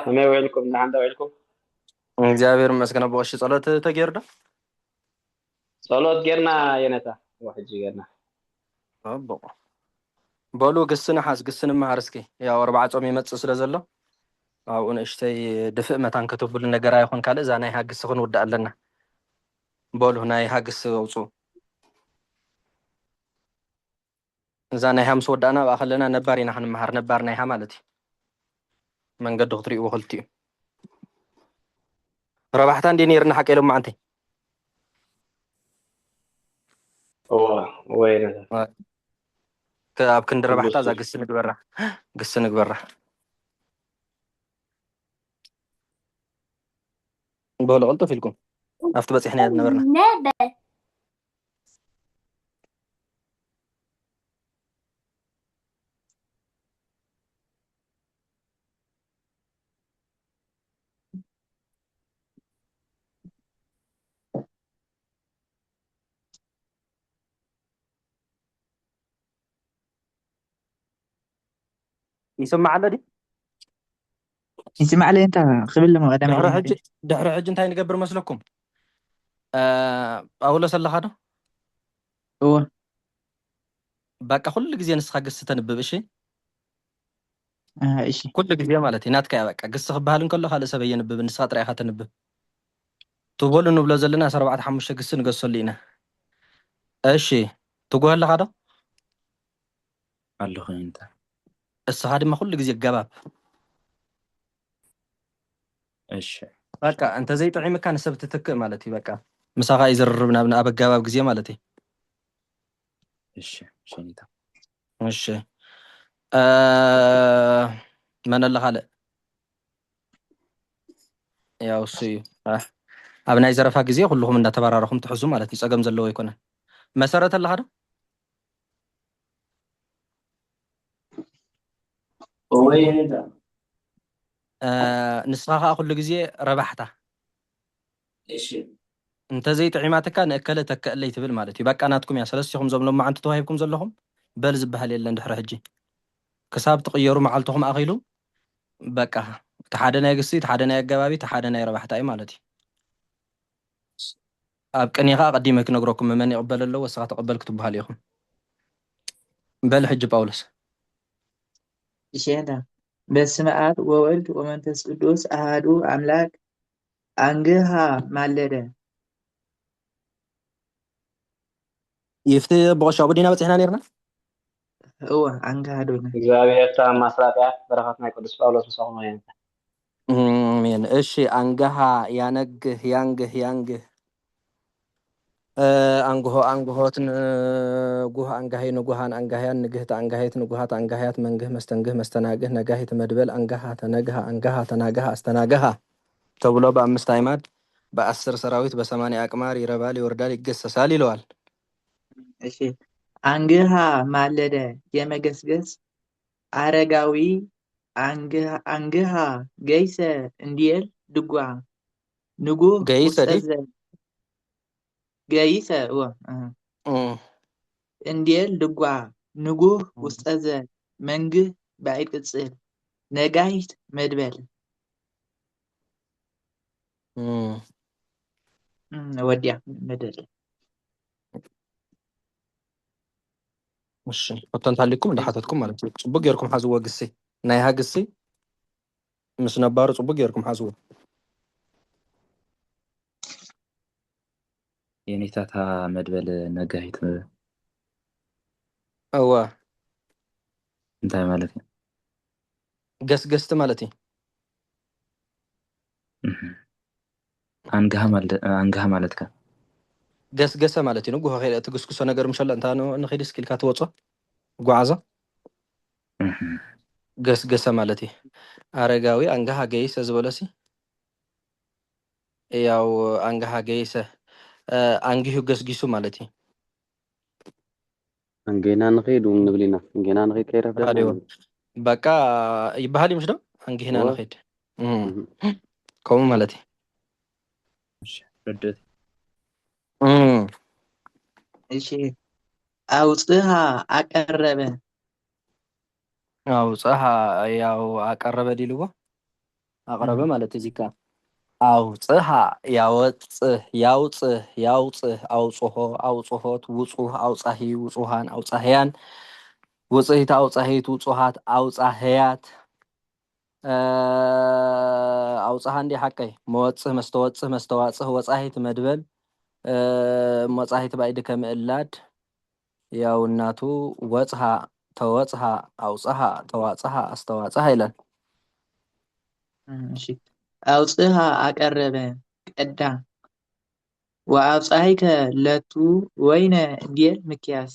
ከመይ ውዒልኩም? ደሓን ዶ ውዒልኩም? እግዚኣብሔር ይመስገን። ኣቦ ቀሺ ጸሎት ተገይሩ ዶ? ጸሎት ጌርና የነታ። እዎ፣ ሕጂ ጌርና። ኣቦ በሉ ግስን ሓዝ ግስን መሃር እስኪ። ያው ኣርባዓ ጾም ይመጽእ ስለ ዘሎ ኣብኡ ንእሽተይ ድፍእ መታን ክትብሉ ነገር ኣይኾን ካልእ እዛ ናይ ሃግስ ክንውድእ ኣለና። በሉ ናይ ሃግስ ኣውጽኡ። እዛ ናይ ሃምስ ወዳእና ኣብኣ ከለና ነባር ኢና ክንመሃር ነባር ናይ ሃ ማለት እዩ። መንገዲ ክትሪእዎ ክልቲኡ ረባሕታ እንዲ ነይርና ሓቀ ኢሎም መዓንተይ እዎ፣ እዎ የነታ። ከ- ኣብ ክንዲ ረባሕታ እዛ ግስ ንግበራ ግስ ንግበራ። በሉ ቅልጥፍ ኢልኩም ኣብቲ በፂሕና ዝነበርና። ይስማዕ ኣሎ ድዩ? ይስማዕ ኣሎ እንታ ክብል ኣለዎ ቀዳማይ ድሕሪ ዜና ሕጂ ድሕሪ ሕጂ እንታይ ንገብር መስለኩም? እ፣ ጳውሎስ ኣለኻ ዶ? እዎ በቃ ኩሉ ግዜ ንስኻ ግስ ተንብብ እሺ። እ፣ እሺ ኩሉ ግዜ ማለት እዩ ናትካ እያ። በቃ ግስ ክበሃል እንከሎ ካልእ ሰብ ኣየንብብ ንስኻ ጥራይ ኢኻ ተንብብ። ትበሉ ንብሎ ዘለና ኣስራ ኣርባዕተ ሓሙሽተ ግስ ንገሰሉ ኢና። እሺ ትጉህ ኣለኻ ዶ? ኣለኹ እንተ እስኻ ድማ ኩሉ ግዜ ገባብ እሺ በቃ እንተዘይጥዒምካ ንሰብ ትትክእ ማለት እዩ። በቃ ምሳኻ እዩ ዝርርብ ናብ ኣብ ኣገባብ ግዜ ማለት እዩ። እሺ ሸኒታ እሺ እ፣ መን ኣሎ ካልእ? ያው እሱ እዩ። እ፣ ኣብ ናይ ዘረፋ ግዜ ኩልኹም እንዳተባራረኹም ትሕዙ ማለት እዩ። ጸገም ዘለዎ ኣይኮነን። መሰረት ኣለኻ ዶ? እወ የኔታ እ፣ ንስኻ ከዓ ኩሉ ግዜ ረባሕታ እሺ እንተዘይጥዒማትካ ንእከለ ተከእለይ ትብል ማለት እዩ። በቃ ናትኩም እያ። ሰለስቲኹም ዞም ሎማዓንቲ ተዋሂብኩም ዘለኹም በል ዝበሃል የለን ድሕሪ ሕጂ ክሳብ ትቕየሩ መዓልትኹም ኣኺሉ በቃ እቲ ሓደ ናይ ግሲ እቲ ሓደ ናይ ኣገባቢ እቲ ሓደ ናይ ረባሕታ እዩ ማለት እዩ። ኣብ ቅኔ ከዓ ቀዲመ ክነግረኩም መን ይቕበል ኣለዎ እስኻ ተቐበል ክትበሃሉ ኢኹም። በል ሕጂ ጳውሎስ ይሸና በስመ ኣብ ወወልድ ወመንፈስ ቅዱስ ኣሃዱ ኣምላክ። አንግሃ ማለደ። ይፍቲ ብቆሻ ቡዲና በፂሕና ነርና። እወ አንግሃ ዶና እግዚኣብሔር ተኣማስራጥያ በረኸት ናይ ቅዱስ ጳውሎስ ምሳኹም ይኹን። ኣሜን። እሺ አንግሃ ያነግህ ያንግህ ያንግህ እ፣ አንግሆ አንግሆት ንጉህ አንጋሂ ንጉሃን አንጋህያን ንግህት አንጋሂት ንጉሃት አንጋህያት መንግህ መስተንግህ መስተናግህ ነጋሂት መድበል አንጋሃ ተነግሃ አንጋሃ ተናግሃ አስተናግሃ ተብሎ በአምስት አዕማድ በአስር ሰራዊት በሰማንያ አቅማር ይረባል ይወርዳል ይገሰሳል ይለዋል። እሺ አንግሃ ማለደ የመገስገስ አረጋዊ አንግሃ አንግሃ ገይሰ እንዲል ድጓ ንጉህ ገይሰ ድዩ? ውስጠዘ ገይሰ እወ እ። እም፣ እንዴል ድጓ ንጉህ ውስጠዘ መንግህ ባይቅጽል ነጋይት መድበል እም። እም፣ ወዲያ መደል እሺ ሕቶ እንተሃልዩኩም እንዳሓተትኩም ማለት እዩ። ፅቡቅ ጌርኩም ሓዝዎ ግሲ ናይ ሃግሲ ምስ ነባሩ ፅቡቅ ጌርኩም ሓዝዎ። የኔታታ መድበል ነጋሂት እወ እንታይ ማለት እዩ? ገስገስቲ ማለት እዩ። እህ። አንግሃ ማለ- አንግሃ ማለት ከ ገስገሰ ማለት እዩ። ንጉሆ ከይደ ትግስግሶ ነገር ምሸሎ እንታ ን- ንኸይድ እስኪ ኢልካ ትወጾ ጓዓዞ እህ። ገስገሰ ማለት እዩ። ኣረጋዊ አንግሃ ገይሰ ዝበለሲ ያው አንግሃ ገይሰ እ፣ አንጊሁ ገስጊሱ ማለት እዩ። አንገና ንኸይድ እውን ንብል ኢና። አንገና ንኸይድ ከይረፍደና ራዲዮ ንብል። በቃ ይበሃል እዩ ምሽ ዶ አንጊህና እወ። ንኸይድ እም፣ እህ። ከምኡ ማለት እዩ። ርድእት እም፣ እሺ አውፅሃ አቀረበ አውፅሃ ያው አቀረበ ዲልዎ ኣቕረበ ማለት እዩ። እዚካ ኣውፅሃ፣ ያወፅህ፣ ያውፅህ፣ ያውፅህ፣ ኣውፅሆ፣ ኣውፅሆት፣ ውፁህ፣ ኣውፃሂ፣ ውፁሃን፣ ኣውፃህያን፣ ውፅኢት፣ ኣውፃሂት፣ ውፁሃት፣ ኣውፃህያት፣ ኣውፅሃ እንዲ ሓቀይ፣ መወፅህ፣ መስተወፅህ፣ መስተዋፅህ፣ ወፃሂት፣ መድበል፣ መፃሂት ባይዲ ከምእላድ፣ ያው እናቱ ወጽሃ፣ ተወጽሃ፣ ኣውጽሃ፣ ተዋጽሃ፣ ኣስተዋጽሃ ይለን። እሺ። ኣውጽሃ ኣቀረበ ቀዳ ወአብጻሂከ ለቱ ወይነ እንዲል ምክያስ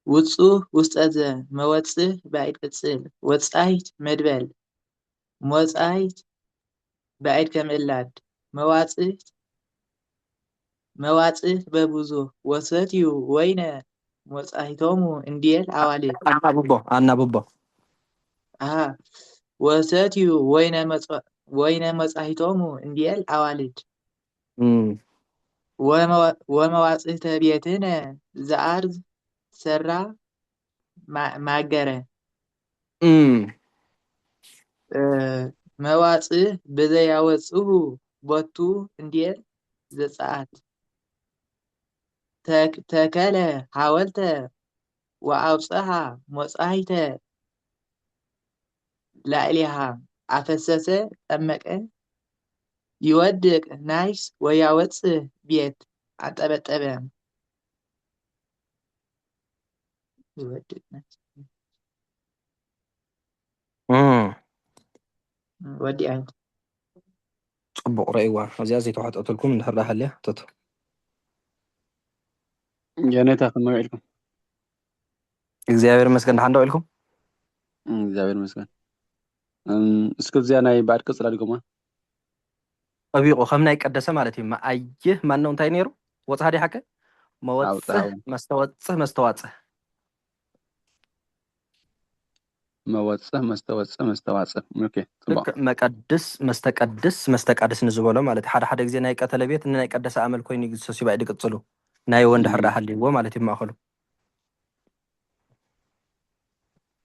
ውጹህ ውስጠዘ መወጽህ ባይድ ቅጽል ወጻይት መድበል ሞጻይት ባዕድ ከምእላድ መዋጽእት መዋጽእት በብዙህ ወሰትዩ ወይነ ሞጻሂቶሙ እንዲል ኣዋልድ። ኣናብቦ ኣናብቦ። ኣሃ ወሰትዩ ወይነ መጻ- ወይነ ሞጻሂቶሙ እንዲል ኣዋልድ። እም፣ ወመዋ- ወመዋጽእተ ቤትነ ዘኣርዝ ሰራ ማ- ማገረ። እም፣ መዋጽእ ብዘያወጽኡ ቦቱ እንዴ ዘጸኣት ተክ- ተከለ ሐወልተ ወአውጽአ ሞጻይተ ላዕሌሃ አፈሰሰ ጠመቀ ይወድቅ ናይስ ወያወጽእ ቤት አንጠበጠበ። ይወድቅ ናይስ እም፣ ወዲኣ ጽቡቕ ረእይዋ። እዚኣ ዘይተዋሕጠትልኩም እንድሕር ደኣ ሃልያ ተቱ። የኔታ ከመይ ውዒልኩም? እግዚኣብሔር ይመስገን። ደሓን ዶ ኢልኩም? እም፣ እግዚኣብሔር ይመስገን። እም፣ እስኪ እዚኣ ናይ ባዕድ ቅጽላ ድገማ። ጠቢቑ ከም ናይ ቀደሰ ማለት እዩ። መኣይህ ማን ነው እንታይ ነይሩ? ወጽሃ ዲ ሓቀ? መወጽህ ኣውጽሃ። መስተወጽህ መስተዋጽህ። መወጽህ መስተወጽህ መስተዋጽህ። ኦኬ፣ ጽቡቕ። ልክ መቀድስ መስተቀድስ መስተቃድስ ንዝበሎ ማለት እዩ። ሓደ ሓደ ግዜ ናይ ቀተለ ቤት ንናይ ቀደሰ ኣመል ኮይኑ ይግሰሱ ይባይ ድቅጽሉ ናይ ወ እንድሕር ደኣ ሃልይዎ ማለት እዩ ማእኸሉ።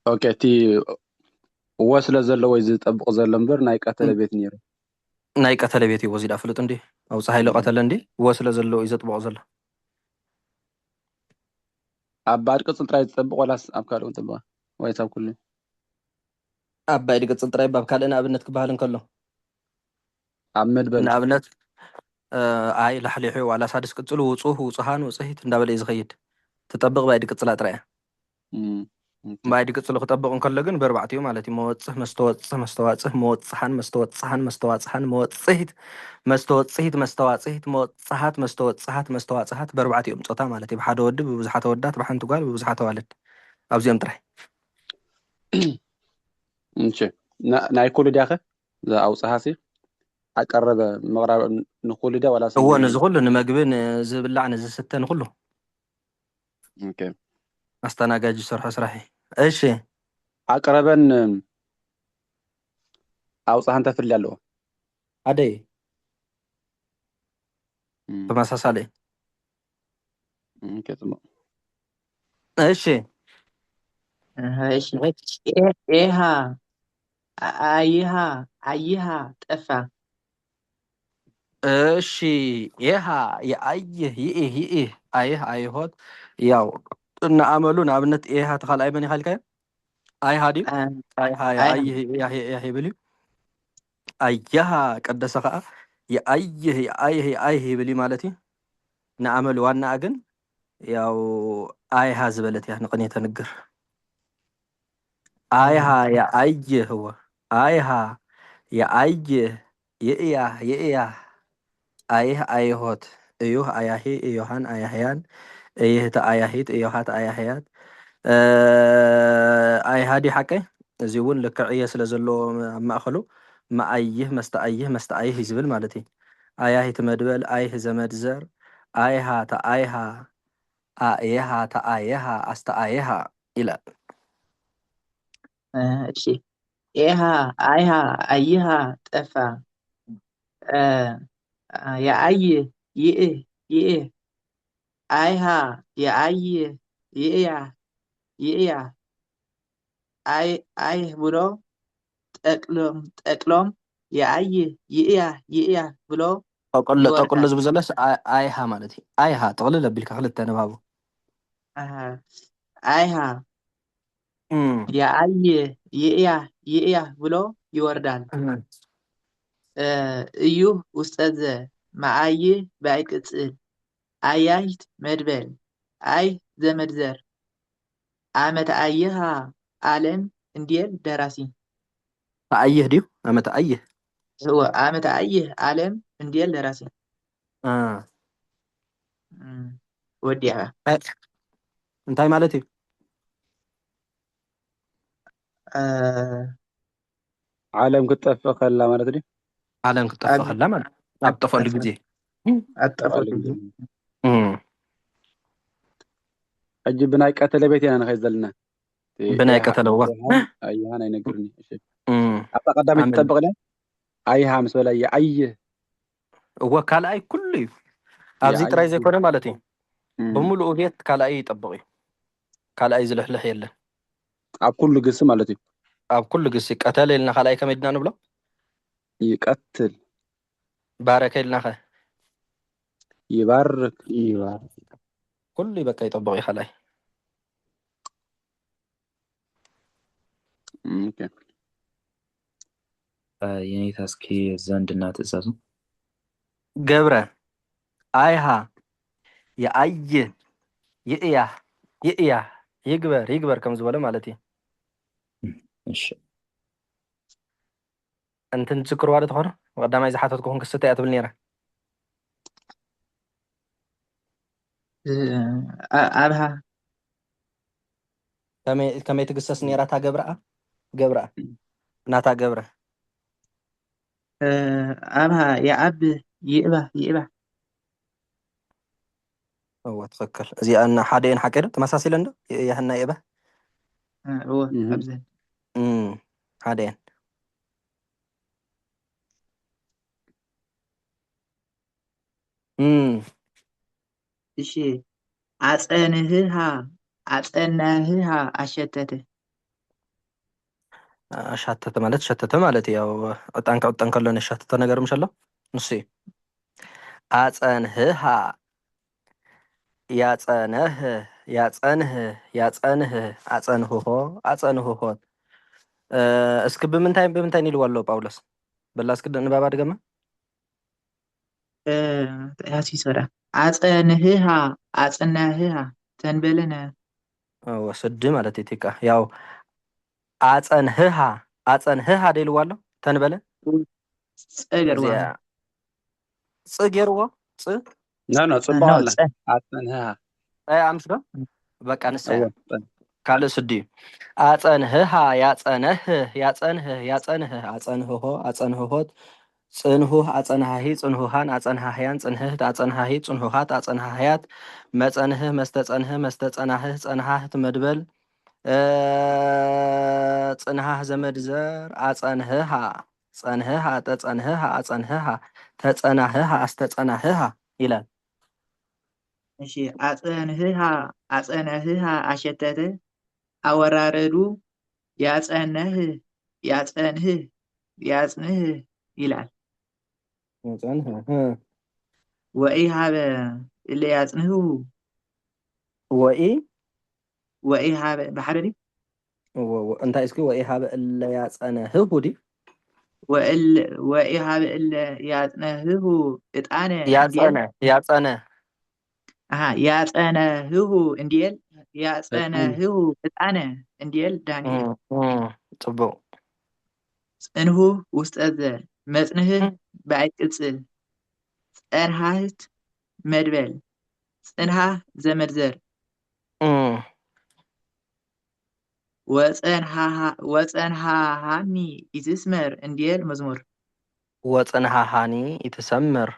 ኦኬ፣ እቲ ወ ስለ ዘለዎ እዩ ዝጠብቕ ዘሎ እምበር ናይ ቀተለ እም። ቤት ነይሩ። ናይ ቀተለ ቤት እዩ ወዚዳ ፍሉጥ እንዲ ኣብ ፀሃይ እም። ለቀተለ እንዲ ወ ስለ ዘለዎ እዩ ዘጥብቆ ዘሎ። ኣብ ባዕድ ቅጽል ጥራይ ዝጠብቕ ወላስ ኣብ ካልእ እውን ጠብቐ? ወይስ ኣብ ኩሉ? ኣብ ባዕድ ቅጽል ጥራይ ኣብ ካልእ ንኣብነት ክበሃል እንከሎ ኣብ መድበል። ንኣብነት እ፣ ኣይ ላሕሊሑ ዋላ ሳድስ ቅጽሉ ውጹህ ውጹሃን ውጽሂት እንዳበለ እዩ ዝኸይድ። ትጠብቕ ባዕድ ቅጽላ ጥራይ እያ። እም፣ ኦኬ። ባዕድ ቅጽሉ ክጠብቕ እንከሎ ግን በርባዕቲኡ ማለት እዩ። መወጽህ መስተወጽህ መስተዋጽህ መወጽሓን መስተወጽሓን መስተዋጽሓን መወጽሂት መስተወጽሂት መስተዋጽሂት መወጽሃት መስተወጽሃት መስተዋጽሃት በርባዕቲኦም ጾታ ማለት እዩ። ብሓደ ወዲ ብብዙሓት ኣወዳት ብሓንቲ ጓል ብብዙሓት ኣዋልድ ኣብዚኦም ጥራይ። እሺ። ና- ናይ ኩሉ ድያኸ? ዘኣውጽሃሲ ኣቀረበ ምቕራብ ንኹሉ ድያ ዋላ እዎ ነዚ ኩሉ ንምግቢ ንዝብላዕ ንዝስተ ንኩሉ ኦኬ። ኣስተናጋጅ ዝሰርሖ ስራሕ እዩ። እሺ ኣቅረበን ኣውጽሃን እንታይ ፍልልይ ኣለዎ? ሓደ እዩ እም፣ ተመሳሳሊ እዩ። እም፣ ኦኬ፣ ጽቡቕ። እሺ እሺ። ኤ- ኤሃ አ- ኣይሃ ኣይሃ ጠፋ። እሺ ኤሃ የኣይህ ይኢህ ይኢህ ኣይህ ኣይሆት ያው እናኣመሉ ንኣብነት ኤሃ ተኻልኣይ መን ኢኻ ኢልካዮ? ኣይሃ ድዩ? አ- ኣይሃ ኣይሃ። የኣይህ የኣይህ የኣይህ ይብል እዩ። ኣያሃ ቀደሰ ከዓ የኣይህ የኣይህ የኣይህ ይብል እዩ ማለት እዩ። ንኣመሉ ዋናኣ ግን ያው ኣይሃ ዝበለት እያ ንቕኔተ ንግር። ኣይሃ የኣይህ እወ ኣይሃ የኣይህ ይእያ ይእያ ኣይህ ኣይሆት እዩህ ኣያሂ እዮሃን ኣያህያን እይህቲ ኣያሂት እዮሃት ኣያህያት እ፣ ኣይሃ ድዩ ሓቀይ? እዚ እውን ልክዕ እየ ስለ ዘለዎ ኣብ ማእኸሉ መኣይህ መስተኣይህ መስተኣይህ እዩ ዝብል ማለት እዩ። ኣያሂት መድበል ኣይህ ዘመድ ዘር ኣይሃ ተኣይሃ ኣኤሃ ተኣየሃ ኣስተኣየሃ ይላል። እ፣ እሺ። ኤሃ ኣይሃ ኣይሃ ጠፋ። እ፣ የኣይህ ይእህ ይእህ ኣይሃ የኣይህ ይእያ ይእያ ኣይ ኣይህ ብሎ ጠቅሎም ጠቅሎም የኣይህ፣ ይእያ፣ ይእያ ብሎ ጠቅሎ ይወርዳ። ጠቅሎ ዝብል ዘሎስ ኣይ- ኣይሃ ማለት እዩ። ኣይሃ ጥቕልል ኣቢልካ ክልተ ንባቡ። ኣሃ፣ ኣይሃ፣ እም፣ የኣይህ፣ ይእያ፣ ይእያ ብሎ ይወርዳል። እም። እ፣ እዩ ውስጠዘ፣ መኣይህ ብኣይ ቅጽል፣ ኣያይት መድበል፣ ኣይ ዘመድዘር፣ ኣመት ኣይሃ ኣለም እንዲል ደራሲ። ተኣይህ ድዩ? ኣመት ኣይህ። እወ፣ ኣመት ኣይህ ኣለም እንዲል ደራሲ። አ፣ እም፣ ወዲያ። እንታይ ማለት እዩ? እ፣ ዓለም ክትጠፍእ ከላ ማለት ድዩ? ዓለም ክትጠፍእ ኣብ- ከላ ማለት ኣብ ጠፈሉ ግዜ። ኣጠፈሉ ጊዜ። እም፣ ሕጂ ብናይ ቀተለ ቤት ኢና ንኸይድ ዘለና። እቲ ብናይ ኣይሃ- ቀተለ፣ እዋ። ኣይሃን- ኣይሃን ኣይነግርኒ። እሺ። እም፣ ኣብታ ቀዳመይቲ ኣመል- ትጠብቕ ድያ? ኣይሃ ምስ በለ ይኣይህ። እወ ካልኣይ ኩሉ እዩ። ኣብዚ ይኣይህ። ጥራይ ዘይኮነ ማለት እዩ። እም። ብምሉኡ ቤት ካልኣይ ይጠብቕ እዩ። ካልኣይ ዝልሕልሕ የለን። ኣብ ኩሉ ግሲ ማለት እዩ። ኣብ ኩሉ ግሲ ቀተለ ኢልና ካልኣይ ከመይ ድና ንብሎ? ይቀትል። ባረከ ኢልናኸ? ይባርክ። ይባርክ። ኩሉ በቃ ይጠብቕ እዩ ካልኣይ። እም፣ ኦኬ። አ፣ የኔታ እስኪ ዘንድና ትእዛዙ። ገብረ፣ ኣይሃ፣ ይኣይህ፣ ይእያ፣ ይእያ፣ ይግበር፣ ይግበር ከም ዝበሎ ማለት እዩ። እሺ። እንትን ትዝክርዋ ዶ ትኾኑ? ቀዳማይ ዝሓተትኩኹም ክስተ እያ ትብል ነይራ። እ፣ ኣ- ኣብሃ ከመይ ከመይ ትግሰስ ነይራ እታ ገብረኣ? ገብረኣ። ናታ ገብረ። እ፣ ኣብሃ፣ ይኣብ፣ ይእባ፣ ይእባ። እወ ትኽክል። እዚኣ እና ሓደ እየን ሓቂ ዶ? ተመሳሲለን ዶ? ይእያህና ይእባ? እ፣ እወ፣ እህ። ኣብዘን። እም፣ ሓደ እየን። እም፣ እሺ፣ ኣጸንህሃ፣ ኣጸናህሃ፣ ኣሸተተ። ኣሻተተ ማለት ሸተተ ማለት እዩ። ያው ዕጣን ክዕጠን ከሎ ነሻተተ ነገር ምሽ ኣሎ። ንሱ እዩ። ኣጸንህሃ፣ ያጸነህ፣ ያጸንህ፣ ያጸንህ፣ ኣጸንህሆ፣ ኣጸንህሆት። እ፣ እስኪ ብምንታይ ብምንታይ ኢልዋ ኣሎ ጳውሎስ? በላ እስኪ ንባባ ድገማ። እ፣ ተያሲሶ ዳ። ኣጸንህሃ፣ ኣጸናህሃ፣ ተንበለነ። እወ፣ ስዲ ማለት እዩ። ቲካ ያው ኣጸንህሃ፣ ኣጸንህሃ ደልዋ ኣሎ። ተንበለ ጸገርዋ። እዚኣ ጽ ገይርዎ፣ ጽ? ኖ፣ ኖ፣ ጽቡቕ ኖ፣ ኣላ። ጸ- ኣጸንህሃ። ኣይ፣ ኣምስ ዶ? በቃ ንሳ እያ። እወ፣ ጸ- ካልእ ስዲ እዩ። ኣጸንህሃ፣ ያጸነህ፣ ያጸንህ፣ ያጸንህ፣ ኣጸንህሆ፣ ኣጸንህሆት፣ ጽንሁህ፣ ኣጸንሃሂ፣ ጽንሁሃን፣ ኣጸንሃህያን፣ ጽንህህት፣ ኣጸንሃሂ፣ ጽንሁሃት፣ ኣጸንሃህያት፣ መጸንህህ፣ መስተጸንህህ፣ መስተጸናህህ፣ ጸንሃህት፣ መድበል፣ እ፣ ጽንሃህ ዘመድ ዘር፣ ኣጸንህሃ፣ ጸንህሃ፣ ጠጸንህሃ፣ ኣጸንህሃ፣ ተጸናህሃ፣ ኣስተጸናህሃ ይላል። እሺ፣ ኣጸንህሃ፣ ኣጸነህሃ፣ ኣሸተተ፣ ኣወራረዱ፣ ያጸነህ፣ ያጸንህ፣ ያጽንህ ይላል። ያጸንህ፣ እ። ወኢሃበ እለ ያጽንህሁ። ወኢ? ወኢሃበ፣ ብሓደ ድዩ? ወ-፣ ወ-፣ እንታይ እስኪ? ወኢሃበ እለ ያጸነህሁ ድዩ? ወእል-፣ ወኢሃበ እለ ያጽነህሁ ዕጣነ እንዲል። ያጸነ፣ ያጸነ። ኣሃ፣ ያጸነህሁ እንዲል። ያጸነህሁ ዕጣነ እንዲል ዳንኤል። እም፣ እም፣ ጽቡቕ። ጽንሁ ውስጠዘ፣ መጽንህ ብኣይ ቅጽል፣ ጸንሃህት መድበል፣ ጽንሃህ ዘመድ ዘር። እም፣ ወጸንሃሃ-፣ ወጸንሃሃኒ ኢትስመር እንዲል መዝሙር። ወጽንሃሃኒ ኢትሰምር።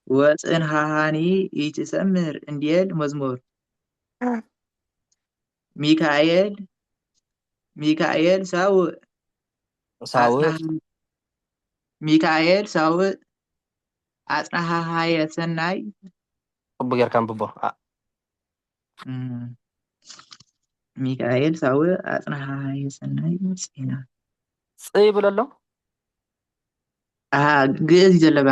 ወጽንሃሃኒ ኢትሰምር እንዲል መዝሙር። ሚካኤል፣ ሚካኤል ሳውእ ሳውእ። ኣጽናሃ-፣ ሚካኤል ሳውእ ኣጽናሃሃየ ሰናይ። ጽቡቅ ጌርካ ኣንብቦ። ኣ- እም፣ ሚካኤል ሳውእ ኣጽናሃሃየ ሰናይ ጺና። ጽ ይብል ኣሎ? ኣሃ፣ ግእዝ እዩ ዘለባ።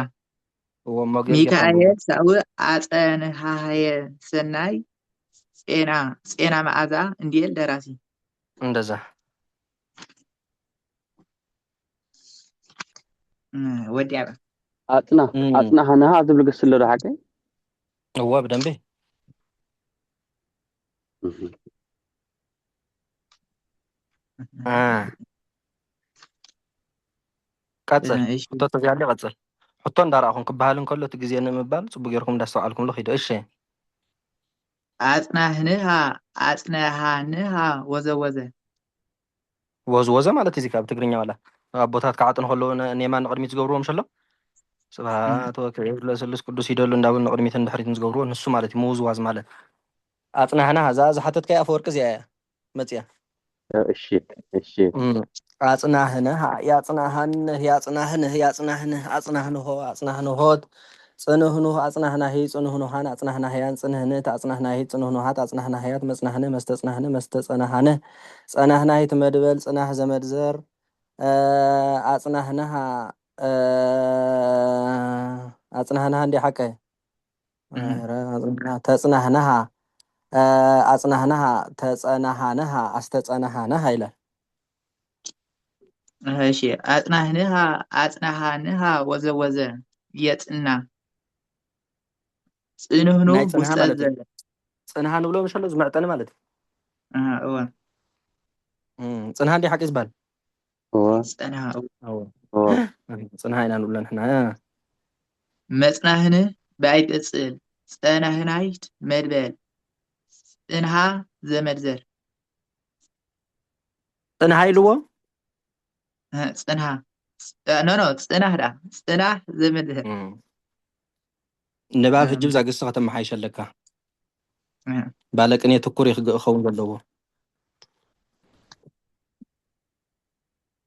እዎ፣ እሞ ግእዝ ሚካኤል ጌርኩም። ሳውእ ኣጸንሃየ ሰናይ ጼና ጼና መዓዛ እንዲል ደራሲ። እንደዛ። እም፣ ወዲያ በ። ኣጽና እም። ኣጽናህና ዝብል ግስ ኣሎ ዶ ሓቀይ? እዎ፣ ብደንቢ። እ። ቀጽል። እሺ። ሕቶ ተዚሃለ ቀጽል። ሕቶ እንዳረኣኹም ክበሃል እንከሎ እቲ ግዜ ንምባል ጽቡቅ ጌርኩም እንዳስተውዓልኩምሉ ኪዱ። እሺ። ኣጽናህንሃ ኣጽናሃንሃ ወዘ ወዘ። ወዝ ወዘ ማለት እዚ ካብ ትግርኛ ዋላ ኣቦታት ክዓጥኑ ከለዉ ነ-፣ ኔማ ንቕድሚት ዝገብርዎ ምሸሎ ስብሃት ወክብር ለስሉስ ቅዱስ ይደሉ እንዳበሉ ንቕድሚትን ድሕሪትን ዝገብርዎ ንሱ ማለት እዩ ምውዝዋዝ ማለት። ኣጽናህና እዛ ዝሓተትካያ ኣፈወርቂ እዚኣ እያ መጽያ። እሺ እሺ እም፣ ኣጽናህንህ ያጽናህንህ ያጽናህንህ ያጽናህንህ ኣጽናህንሆ ኣጽናህንሆት ጽንህኑህ ኣጽናህናሂ ጽንህኑሃን ኣጽናህናህያን ጽንህንት ኣጽናህናሂት ጽንህኑሃት ኣጽናህናህያት መጽናህንህ መስተጽናህንህ መስተጸናሃንህ ጸናህናሂት መድበል ጽናህ ዘመድዘር እ፣ ኣጽናህናሃ እ፣ ኣጽናህናሃ እንዲ ሓቀ እህ። ኧረ፣ ኣጽናህና- ተጽናህናሃ እ፣ ኣጽናህናሃ ተጸናሃነሃ ኣስተጸናሃነሃ ይላል። እሺ፣ ኣጽናህንሃ ኣጽናሃንሃ ወዘ ወዘ የጽና ጽንህኑ ናይ ጽንሃ ማለት እዩ። ውስጠዘ። ጽንሃ ንብሎ ምሸሎ ዝመዕጠኒ ማለት እዩ። ኣሃ፣ እወ። እም፣ ጽንሃ እንዲ ሓቂ ዝበሃል። እወ ጸንሃ፣ እወ። ኣዎ። እወ ጽንሃ ኢና ንብሎ ንሕና። መጽናህንህ ብኣይ ቅጽል ጸናህናይት መድበል ጽንሃ ዘመድዘር። ጽንሃ ኢልዎ? እ፣ ጽንሃ። እ፣ ኖ፣ ኖ፣ ጽናህ ደኣ። ጽናህ ዘመድዘር። እም። ንባብ እም። ህጂ ብዛ ግሲ ከተመሓይሸ ኣለካ። እ። ባለቅኔ ትኩር እዩ ክግ-፣ ክኸውን ዘለዎ።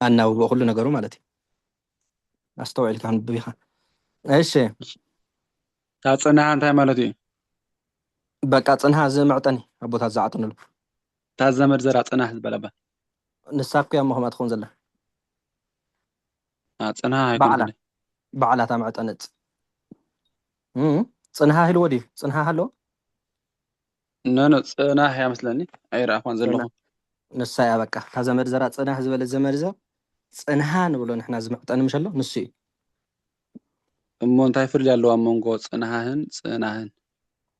ኣናብቦ ኩሉ ነገሩ ማለት እዩ። ኣስተውዒልካ ክንብብ ኢኻ። እሺ። እታ ጽንሃ እንታይ ማለት እዩ? በቃ ጽንሃ እዚ መዕጠኒ ኣቦታት ዝዓጥንሉ። እታ ዘመድ ዘራ ጽናህ ዝበለባ። ንሳ እኮ እያ እሞ ከምኣ ትኸውን ዘላ። አ፣ ጽንሃ ባዕላ። ኣይኮነትን። ባዕላ እታ መዕጠነጽ። እም፣ ጽንሃ ህልዎ ድዩ? ጽንሃ ሃሎ? ኖ፣ ኖ፣ ጽናህ እያ መስለኒ። ኣይረኣኹን ዘለኹ። ጽና-፣ ንሳ እያ በቃ። እታ ዘመድ ዘራ ጽናህ ዝበለ ዘመድ ዘር ጽንሃ ንብሎ ንሕና እዚ መዕጠኒ ምሸሎ ንሱ እዩ። እሞ እንታይ ፍልልይ ኣለዎ ኣብ መንጎ ጽንሃህን ጽናህን?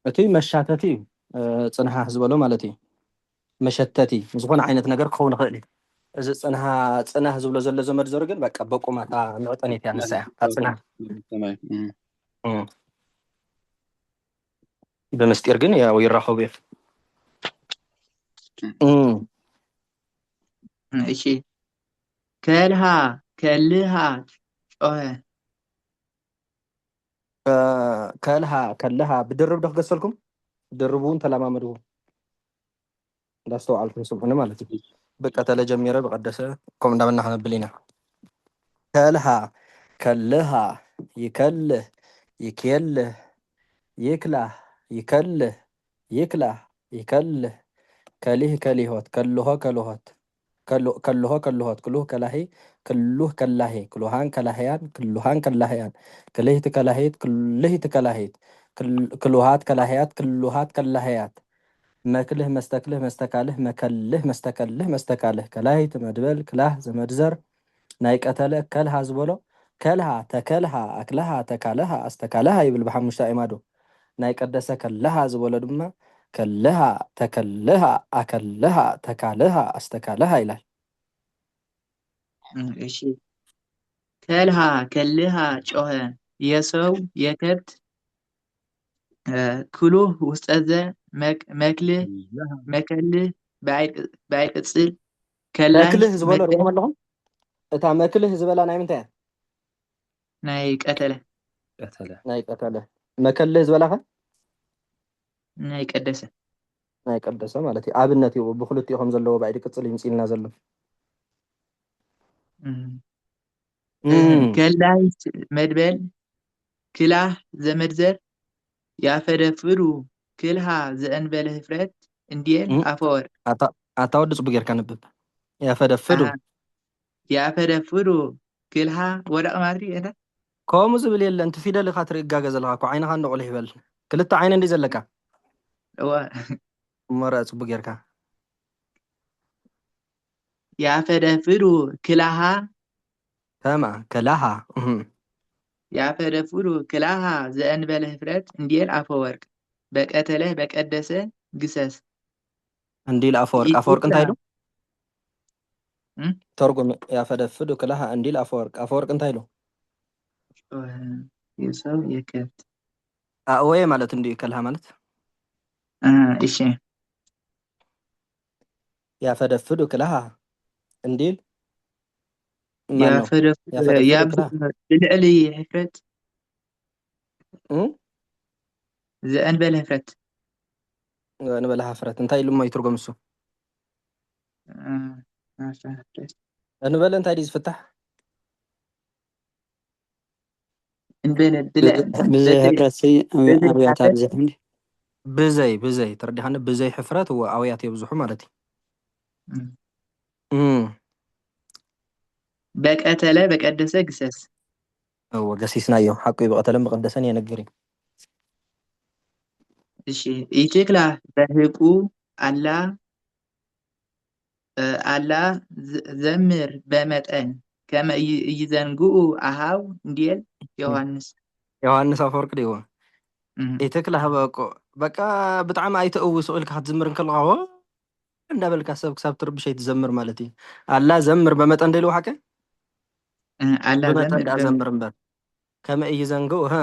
እቲ መሻተቲ እዩ፣ እ፣ ጽንሃ ዝበሎ ማለት እዩ። መሸተቲ ዝኾነ ዓይነት ነገር ክኸውን ይኽእል እዩ። እዚ ጽንሃ፣ ጽናህ ዝብሎ ዘሎ ዘመድ ዘሩ ግን በቃ በቁማ እታ መዕጠኒት እያ ንሳ እያ፣ እታ ጽንሃ። ሰማይ፣ እም። እም። ብምስጢር ግን ያው ይራኸቡ እዮም። እም። እሺ። ከልሃ፣ ከልሃ፣ ጮኸ። እ፣ ከልሃ፣ ከልሃ፣ ብድርብ ዶ ክገሰልኩም? ድርቡ እውን ተለማመድዎ። እንዳስተውዓልኩም ስምዑኒ ማለት እዩ። ብቀተለ ጀሚረ ብቀደሰ ከምኡ እንዳበልና ክነብል ኢና። ከልሃ፣ ከልሃ፣ ይከልህ፣ ይኬልህ፣ ይክላህ፣ ይከልህ፣ ይክላህ፣ ይከልህ፣ ከሊህ፣ ከሊሆት፣ ከልሆ፣ ከልሆት፣ ከሉ-፣ ከልሆ፣ ከልሆት፣ ክሉህ፣ ከላሂ፣ ክሉህ፣ ከላሂ፣ ክሉሃን፣ ከላህያን፣ ክሉሃን፣ ከላህያን፣ ክልህቲ፣ ከላሂት፣ ክልህቲ፣ ከላሂት፣ ክል-፣ ክሉሃት፣ ከላህያት፣ ክሉሃት፣ ከላህያት፣ መክልህ፣ መስተክልህ፣ መስተካልህ፣ መከልህ፣ መስተከልህ፣ መስተካልህ፣ ከላሂት፣ መድበል፣ ክላህ፣ ዘመድዘር፣ ናይ ቀተለ፣ ከልሃ ዝበሎ፣ ከልሃ፣ ተከልሃ፣ ኣክልሃ፣ ተካልሃ፣ ኣስተካልሃ ይብል ብሓሙሽተ ኣዕማዱ። ናይ ቀደሰ ከልሃ ዝበሎ ድማ፣ ከልሃ፣ ተከልሃ፣ ኣከልሃ፣ ተካልሃ፣ ኣስተካልሃ ይላል። እም፣ እሺ። ከልሃ፣ ከልሃ፣ ጮኸ፣ የሰው፣ የከብት፣ እ፣ ክሉህ፣ ውስጠዘ፣ መክ-፣ መክልህ፣ መከልህ፣ ብኣይ ቅ-፣ ብኣይ ቅጽል፣ ከላህ፣ መክልህ ዝበሎ መከ-፣ ርኢኹም ኣለኹም? እታ መክልህ ዝበላ ናይ ምንታይ እያ? ናይ ቀተለ። ቀተለ። ናይ ቀተለ። መከልህ ዝበላ ኸ? ናይ ቀደሰ። ናይ ቀደሰ ማለት እዩ። ኣብነት እዩ። ብክልቲኡ ከም ዘለዎ ብኣይ ቅጽል ይምጽልና ዘሎ። እም። እም። ከላህ መድበል፣ ክላህ ዘመድዘር፣ ያፈደፍዱ ክልሃ ዘእንበለ ህፍረት እንዲል እም። ኣፈወርቅ። ኣታ፣ ኣታ ወዲ ጽቡቅ ጌርካ ንብብ። ያፈደፍዱ። ኣሃ። ያፈደፍዱ ክልሃ ወደቕ ማለት እዩ፣ እንተ? ከምኡ ዝብል የለን። እቲ ፊደል ኢኻ ትርኢ ጋገ ዘለኻ እኮ። ዓይንኻ እንዶ ቁሊሕ ይበል። ክልተ ዓይኒ እንዲ ዘለካ። እዋ እሞ ርኣ ጽቡቅ ጌርካ። ያፈደፍዱ ክላሃ ከማ ከላሃ። እህ። ያፈደፍዱ ክላሃ ዘእንበለ ህፍረት እንዲል ኣፈወርቅ በቀተለ በቀደሰ ግሰስ እንዲል ኣፈወርቅ። ኣፈወርቅ እንታይ ኢሉ? እም? ተርጉም። ያፈደፍዱ ክላሃ እንዲል ኣፈወርቅ። ኣፈወርቅ እንታይ ኢሉ? የሰው የከብት ኣእወየ ማለት እንዲዩ ከልሃ ማለት። አ፣ እሺ ያፈደፍዱ ክላሃ እንዲል ማን ነው? ያፈደፍ ያፈደፍዱ ያብ ክላሃ። ብልዕሊ ሕፍረት እም? ዘእንበለ ህፍረት እንበለ ሃፍረት እንታይ ኢሉ እሞ ይትርጎም እሱ? አ፣ ናፍታ ህፍረት እንበለ እንታይ ድዩ ዝፍታሕ? እንበለ ብልዕ ብዘይ በተይ ሕፍረት ሲ ብዘይ ኣብያት ሓፍረት ኣብዝሕ እንዲ ብዘይ ብዘይ ተረዲኻኒ ብዘይ ሕፍረት ወ ኣውያት የብዝሑ ማለት እዩ። እም። እም። በቀተለ በቀደሰ ግሰስ እወ ገሲስናዮ ሓቁ እዩ። ብቐተለን ብቐደሰን የነግር እዩ። እሺ ኢትክላ በህቁ ኣላ እ፣ ኣላ ዘ- ዘምር በመጠን ከመ እይ- እይዘንግኡ ኣሃው እንዲል ዮሃንስ ዮሃንስ ኣፈወርቅ ድይዎ እም። ኢትክላ ህበቆ በቃ ብጣዕሚ ኣይተእውሱ ኢልካ ክትዝምር እንከለኻ ሆ እንዳበልካ ሰብ ክሳብ ትርብሽ ኣይትዘምር ማለት እዩ። ኣላ ዘምር በመጠን ደልዎ ሓቀ እ፣ ኣላ ብመጠን ዘምር ደኣ በመ- ዘምር እምበር ከመ እይዘንግኡ ሀ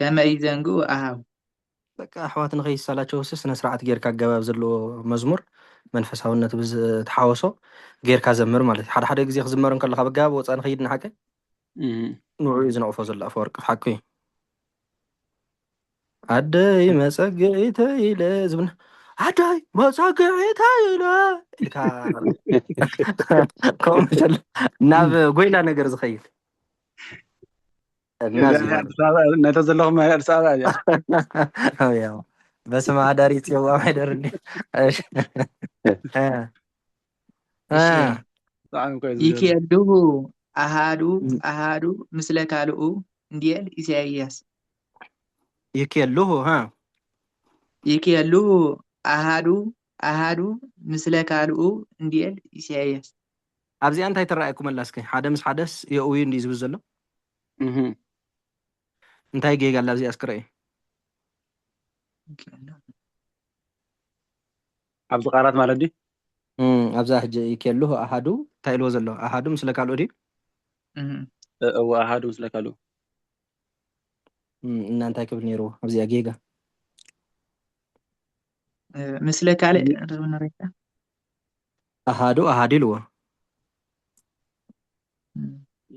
ከመ እይዘንግኡ ኣሃው በቃ ኣሕዋት ንኸይሰላቸው ሲ ስነ ስርዓት ጌርካ ኣገባብ ዘለዎ መዝሙር መንፈሳውነት ብዝተሓወሶ ጌርካ ዘምር ማለት እዩ። ሓደ ሓደ ግዜ ክዝመር እንከለካ ብኣገባብ ወፃ ንኸይድ ንሓቀ እህ። ንዑ እዩ ዝነቕፎ ዘሎ ኣፈወርቂ ሓቁ እዩ። ኣደይ መፀግዒተ ኢለ ዝብና ኣደይ መፀግዒተ ኢለ ኢልካ ከምኡ ዘሎ ናብ ጎይላ ነገር ዝኸይድ እና እዛ ዝባል ኣዲስ ኣበባ ነተ ዘለኹም ናይ ኣዲስ ኣበባ እያ። ያው በስመ አዳሪ ጽዋ ማይደር እንዴ? እሺ። እ፣ እ፣ እሺ ብጣዕሚ እኮ እዩ ዝገርም። ይኬልሁ ኣሃዱ ኣሃዱ ምስለ ካልኡ እንዲል ኢሳይያስ ይኬልሁ ሀ ይኬልሁ ኣሃዱ ኣሃዱ ምስለ ካልኡ እንዲል ኢሳይያስ ኣብዚኣ እንታይ ትረኣየኩም ኣላ እስኪ? ሓደ ምስ ሓደስ የእውዩ እንዲ ዝብል ዘሎ እህ። እንታይ ጌጋ ኣላ ኣብዚኣ እስኪ ረኣዩ። ኣብዚ ቃላት ማለት ድዩ? እም፣ ኣብዛ ሕጂ ይኬልሁ ኣሃዱ እንታይ ኢልዎ ዘሎ? ኣሃዱ ምስለ ካልኡ ድዩ? እህ። እ- እወ ኣሃዱ ምስለ ካልኡ። እም፣ እና እንታይ ክብል ነይርዎ ኣብዚኣ ጌጋ? እ፣ ምስለ ካልእ ርብና ሬታ ኣሃዱ ኣሃዱ ኢልዎ። እም።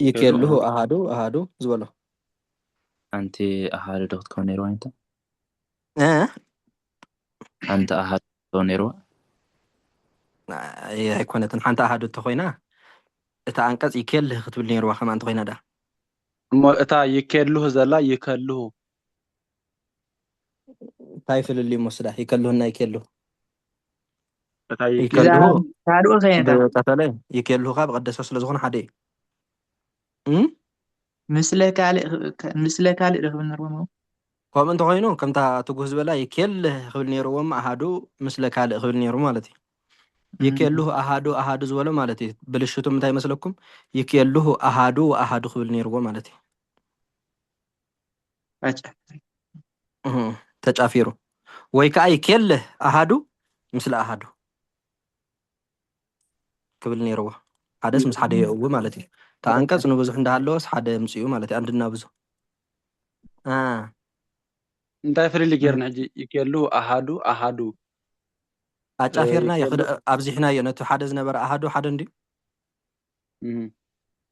ይኬልሁ ኣሃዱ ኣሃዱ ዝበሎ። ሓንቲ ኣሃዱ ዶ ክትከውን ነይርዋ እንተ እ? ሓንቲ ኣሃዱ ክትከውን ነይርዋ ኣይ፣ ኣይኮነትን። ሓንቲ ኣሃዱ እንተኮይና እታ ኣንቀጽ ይኬልህ ክትብል ነይርዋ ከማ እንተኮይና ዳ እሞ እታ ይኬልሁ ዘላ ይከልሁ እንታይ ፍልልዩ መስዳ ይከልሁና ይኬልሁ እታ ይከልሁ ይኬልሁ ካልኡ ከየታ ብቀተለ ይኬልሁካ ብቀደሰ ስለ ዝኾነ ሓደ እዩ። እም? ምስለ ካልእ ምስለ ካልእ ርክብ ነርዎም ከምኡ እንተኮይኑ ከምታ ትጉህ ዝበላ ይኬልህ ክብል ነይርዎም ኣሃዱ ምስለ ካልእ ክብል ነይሩ ማለት እዩ። ይኬልሁ ኣሃዱ ኣሃዱ ዝበሎ ማለት እዩ። ብልሽቱ ምንታይ መስለኩም? ይኬልሁ ኣሃዱ ኣሃዱ ክብል ነይርዎ ማለት እዩ። ባጫ እህ፣ ተጫፊሩ ወይ ከዓ ይኬልህ ኣሃዱ ምስለ ኣሃዱ ክብል ነይርዎ። ሓደስ ምስ ሓደ የእዊ ማለት እዩ። ተኣንቀጽ ንብዙሕ እንዳሃለወስ ሓደ ምጽኡ ማለት እዩ። ኣንድና ብዙ አ እንታይ ፍልልይ ጌርና ሕጂ? ይኬሉ ኣሃዱ ኣሃዱ ኣጫፊርናዮ ይኬሉ ክደ ኣብዚሕናዮ ነቲ ሓደ ዝነበረ ኣሃዱ ሓደ እንድዩ። እም፣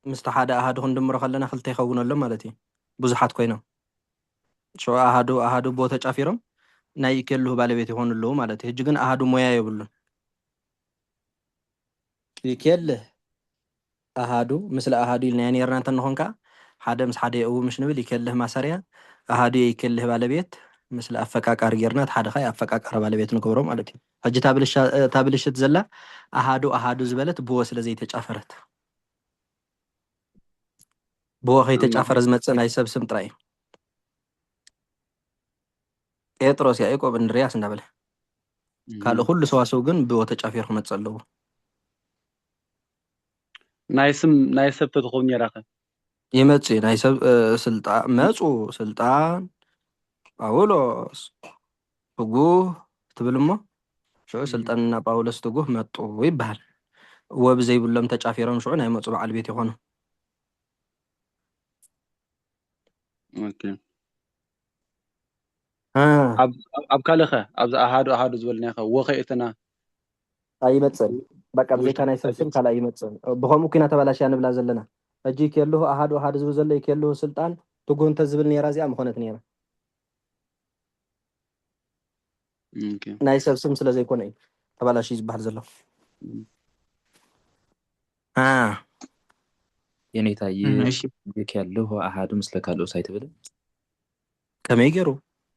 ምስቲ ሓደ ኣሃዱ ክንድምሮ ከለና ክልተ ይኸውን ኣሎ ማለት እዩ። ብዙሓት ኮይኖም ሽዑ ኣሃዱ ኣሃዱ ቦ ተጫፊሮም ናይ ይኬልሁ ባለቤት ይኾኑ ኣለዉ ማለት እዩ። ሕጂ ግን ኣሃዱ ሞያ የብሉን። ይኬልህ ኣሃዱ ምስለ ኣሃዱ ኢልናዮ ኔርና እንተንኾን ከኣ ሓደ ምስ ሓደ የእዊ ምሽ ንብል ይኬልህ ማሰርያ ኣሃዱ የይኬልህ ባለቤት ምስለ ኣፈቃቃሪ ጌርና እቲ ሓደ ኸኣ ኣፈቃቃሪ ባለቤት ንገብሮ ማለት እዩ። ሕጂ እታ ብልሻ- እታ ብልሽት ዘላ ኣሃዱ ኣሃዱ ዝበለት ብወ ስለ ዘይተጫፈረት ብወ ከይተጫፈረ ዝመጽእ ናይ ሰብ ስም ጥራይ እዩ። ጴጥሮስ፣ ያዕቆብ፣ እንድርያስ እንዳበለ። ካልእ ኩሉ ሰዋስው ግን ብወ ተጫፊሩ ክመጽእ ኣለዎ። ናይ ስም ናይ ሰብ ተትኸውን ነይራኸ? ይመጽእ እዩ። ናይ ሰብ ስልጣን መጹ፣ ስልጣን፣ ጳውሎስ፣ ትጉህ ትብል እሞ ሽዑ ስልጣንና ጳውሎስ ትጉህ መጡ ይበሃል። ወብ ዘይብሎም ተጫፊሮም ሽዑ ናይ መጹ በዓል ቤት ይኾኑ። ኣብ ካልእኸ ኣብዚ ኣሃዱ ኣሃዱ ዝበልናኸ ወኸ እትና ኣይመፅን። በቃ ብዘይካ ናይ ሰብ ስም ካልእ ኣይመፅን። ብኸምኡ ኩና ተባላሽያ ንብላ ዘለና። ሕጂ ይኬልሁ ኣሃዱ ኣሃዱ ዝብል ዘሎ ይኬልሁ ስልጣን ትጉህ እንተዝብል ነይራ እዚኣ ምኾነት ነይራ። ናይ ሰብ ስም ስለ ዘይኮነ እዩ ተባላሽዩ ዝበሃል ዘሎ። የኔታዬ ይኬልሁ ኣሃዱ ምስለ ካልኦት ኣይትብልን? ከመይ ገይሩ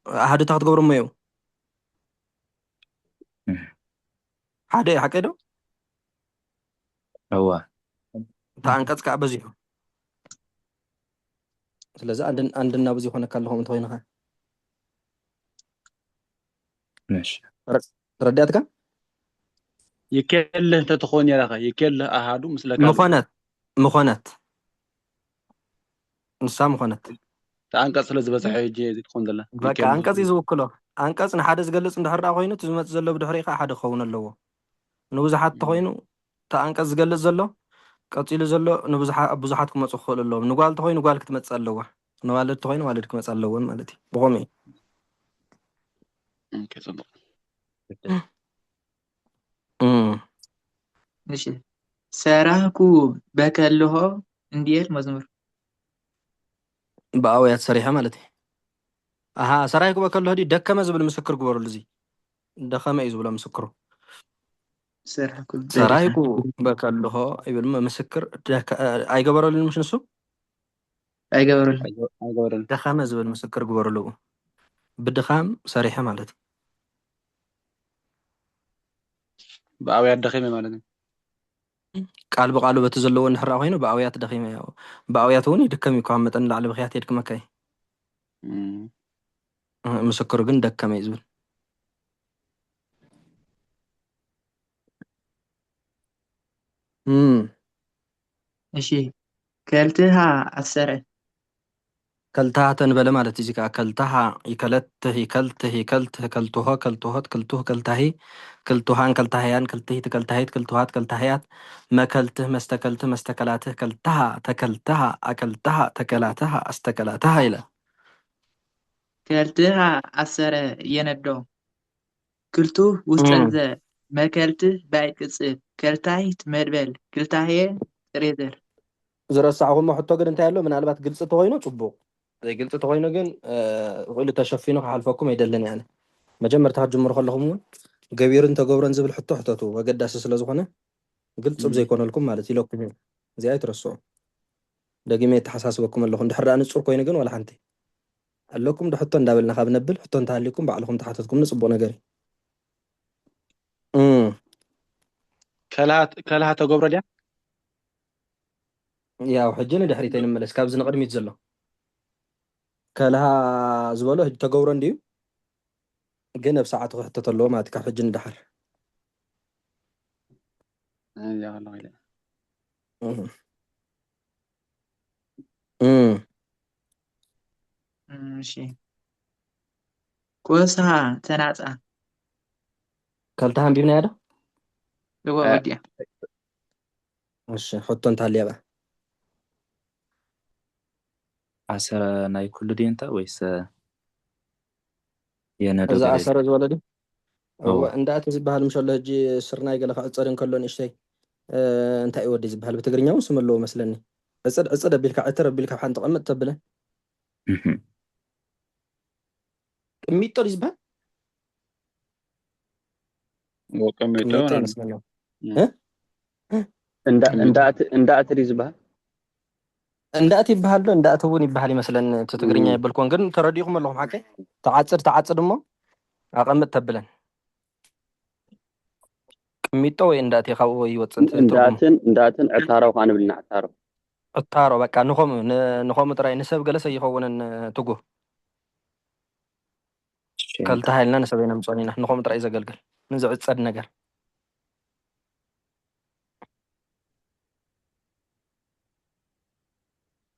ኣሃዱ እንታይ ክትገብሮ እሞ እዩ? ሓደ እዩ ሓቀይ ዶ? እዋ እታ ኣንቀጽ ከዓ በዚሑ። ስለዚ ኣንድን ኣንድን ናብ እዚ ይኾነካ ኣለኹም እንተኾይንኻ ነሽ ረዳትካ ይከልህ እንተትኾን ነይራኸ ይከልህ ኣሃዱ ምስለ ካልእ ምኾነት ምኾነት ንሳ ምኾነት ተኣንቀጽ ስለ ዝበዝሐ ሕጂ እዚ ትኾን ዘላ በቃ ኣንቀጽ እዩ ዝውክሎ። ኣንቀጽ ንሓደ ዝገልጽ እንድሕር ደኣ ኮይኑ እቲ ዝመጽእ ዘሎ ብድሕሪ ከዓ ሓደ ክኸውን ኣለዎ። ንብዙሓት ተኾይኑ እቲ ኣንቀጽ ዝገልጽ ዘሎ ቀጺሉ ዘሎ ንብዙሓ- ኣብ ብዙሓት ክመጹ ክኽእሉ ኣለዎም። ንጓል ተኾይኑ ጓል ክትመጽእ ኣለዋ። ንዋልድ ተኾይኑ ዋልድ ክመጽእ ኣለወን ማለት እዩ። ብኸምኡ እዩ። ኦኬ፣ ጽቡቕ። እም። እሺ ሰራህኩ በከልሆ እንዲየል መዝሙር ብኣውያት ሰሪሐ ማለት እዩ። ኣሃ ሰራይኩ በከልሆ ድዩ ደከመ ዝብል ምስክር ግበሩሉ። እዚ ደኸመ እዩ ዝብሎ ምስክሩ። ሰራህኩ ሰራይኩ በከልሆ ይብል እሞ ምስክር ደከ- ኣይገበረሉን ምሽ ንሱ ኣይገበረሉ ኣይገበረሉ ደኸመ ዝብል ምስክር ግበሩሉ። ብድኻም ሰሪሐ ማለት እዩ። ብኣውያት ደኺመ ማለት እዩ። ቃል ብቃሉ በቲ ዘለዎ እንድሕር ኮይኑ ብኣውያት ደኺመ። ብኣውያት እውን ይድከም እዩ። ካብ መጠን ንላዕሊ ብኽያት የድክመካ እዩ። እም፣ እ፣ ምስክሩ ግን ደከመ እዩ ዝብል። እም፣ እሺ ከልትሃ ኣሰረ ከልትሃ ተንበለ ማለት እዚ ከዓ ከልትሃ ይከለትህ ይከልትህ ይከልትህ ከልትሆ ከልትሆት ክልቱህ ከልታሂ ክልቱሃን ከልታህያን ክልትሂት ከልታሂት ክልቱሃት ከልታህያት መከልትህ መስተከልትህ መስተከላትህ ከልትሃ ተከልትሃ ኣከልትሃ ተከላትሃ ኣስተከላትሃ ኢለ ከልትሃ ኣሰረ የነዶ ክልቱ ውስጠንዘ መከልትህ ባይ ቅጽል ከልታሂት መድበል ክልታህየ ጥሬዘር ዝረሳዕኹሞ ሕቶ ግን እንታይ ኣሎ? ምናልባት ግልፂ ተኾይኑ ፅቡቕ፣ ዘይግልፂ ተኾይኑ ግን እ፣ ኢሉ ተሸፊኑ ክሓልፈኩም ኣይደልን እየ። ኣነ መጀመርታ ክትጅምሩ ከለኹም እውን ገቢሩን ተገብሮን ዝብል ሕቶ ሕተቱ፣ ኣገዳሲ ስለ ዝኾነ ግልፂ እም። ብዘይኮነልኩም ማለት ኢለኩም እየ። እዚኣ ኣይትረስዑ። ደግመ የተሓሳስበኩም ኣለኹ። እንድሕር ደኣ ንፁር ኮይኑ ግን ዋላ ሓንቲ ኣለኩም ዶ ሕቶ እንዳበልና ካብ ነብል ሕቶ እንተሃልዩኩም ባዕልኹም ተሓተትኩም ንፅቡቕ ነገር እዩ። እም፣ ከልሃ ከልሃ ተገብሮ ድያ? ያው ሕጂ ንድሕሪት ኣይንመለስ፣ ካብዚ ንቕድሚት ዘሎ ከልሃ ዝበሎ ሕጂ ተገብሮ እንድዩ፣ ግን ኣብ ሰዓቱ ክሕተት ኣለዎ ማለት እዩ፣ ካብ ሕጂ ንደሓር። እያ ከለኹ ኢለ። እህ። እም። እሺ ኮስሃ ተናጻ ከልተ ሃንቢብናያ ዶ? እወ እ- ወዲያ እሺ ሕቶ እንታልያ በ ኣሰረ ናይ ኩሉ ድዩ እንታ ወይስ የነዶ እዛ ገለ ኣሰረ ዝበለ ድዩ? እወ እወ። እንዳእቲ ዝበሃል ምሽ ኣሎ ሕጂ ስርናይ ገለ ክዕጸድ እንከሎ ንእሽተይ እ፣ እንታይ እዩ ወዲ ዝበሃል ብትግርኛ እውን ስም ኣለዎ መስለኒ። ዕጽድ ዕጽድ ኣቢልካ ዕትር ኣቢልካ ኣብ ሓንቲ ቀምጥ ተብለ እህም። ቅሚጦ ድዩ ዝበሃል? ወቀሚጦ ቅሚጦ ይሆናል። ይመስለኒ። እም። እ? እንዳ ቅሚጦ። እንዳእቲ እንዳእቲ ድዩ ዝበሃል? እንዳእቲ ይበሃል ዶ እንዳእቲ እውን ይበሃል ይመስለኒ። እቲ ትግርኛ እም። የበልኩን ግን ተረዲኹም ኣለኹም ሓቀይ። ተዓጽድ ተዓጽድ እሞ ኣቐምጥ ተብለን። ቅሚጦ ወይ እንዳእቲ ካብኡ ወይ ይወጽእ እንትን ትርጉሙ። እንዳእትን እንዳእትን ዕታሮ ከዓ ንብልና ዕታሮ። እታሮ በቃ ንኸምኡ ን- ንኸምኡ ጥራይ፣ ንሰብ ገለሰ ይኸውንን። ትጉ እሺ፣ ከልተ ሃይልና ንሰብ ኣይነምፅኦን ኢና። ንኸምኡ ጥራይ ዘገልግል፣ ንዝዕፀድ ነገር።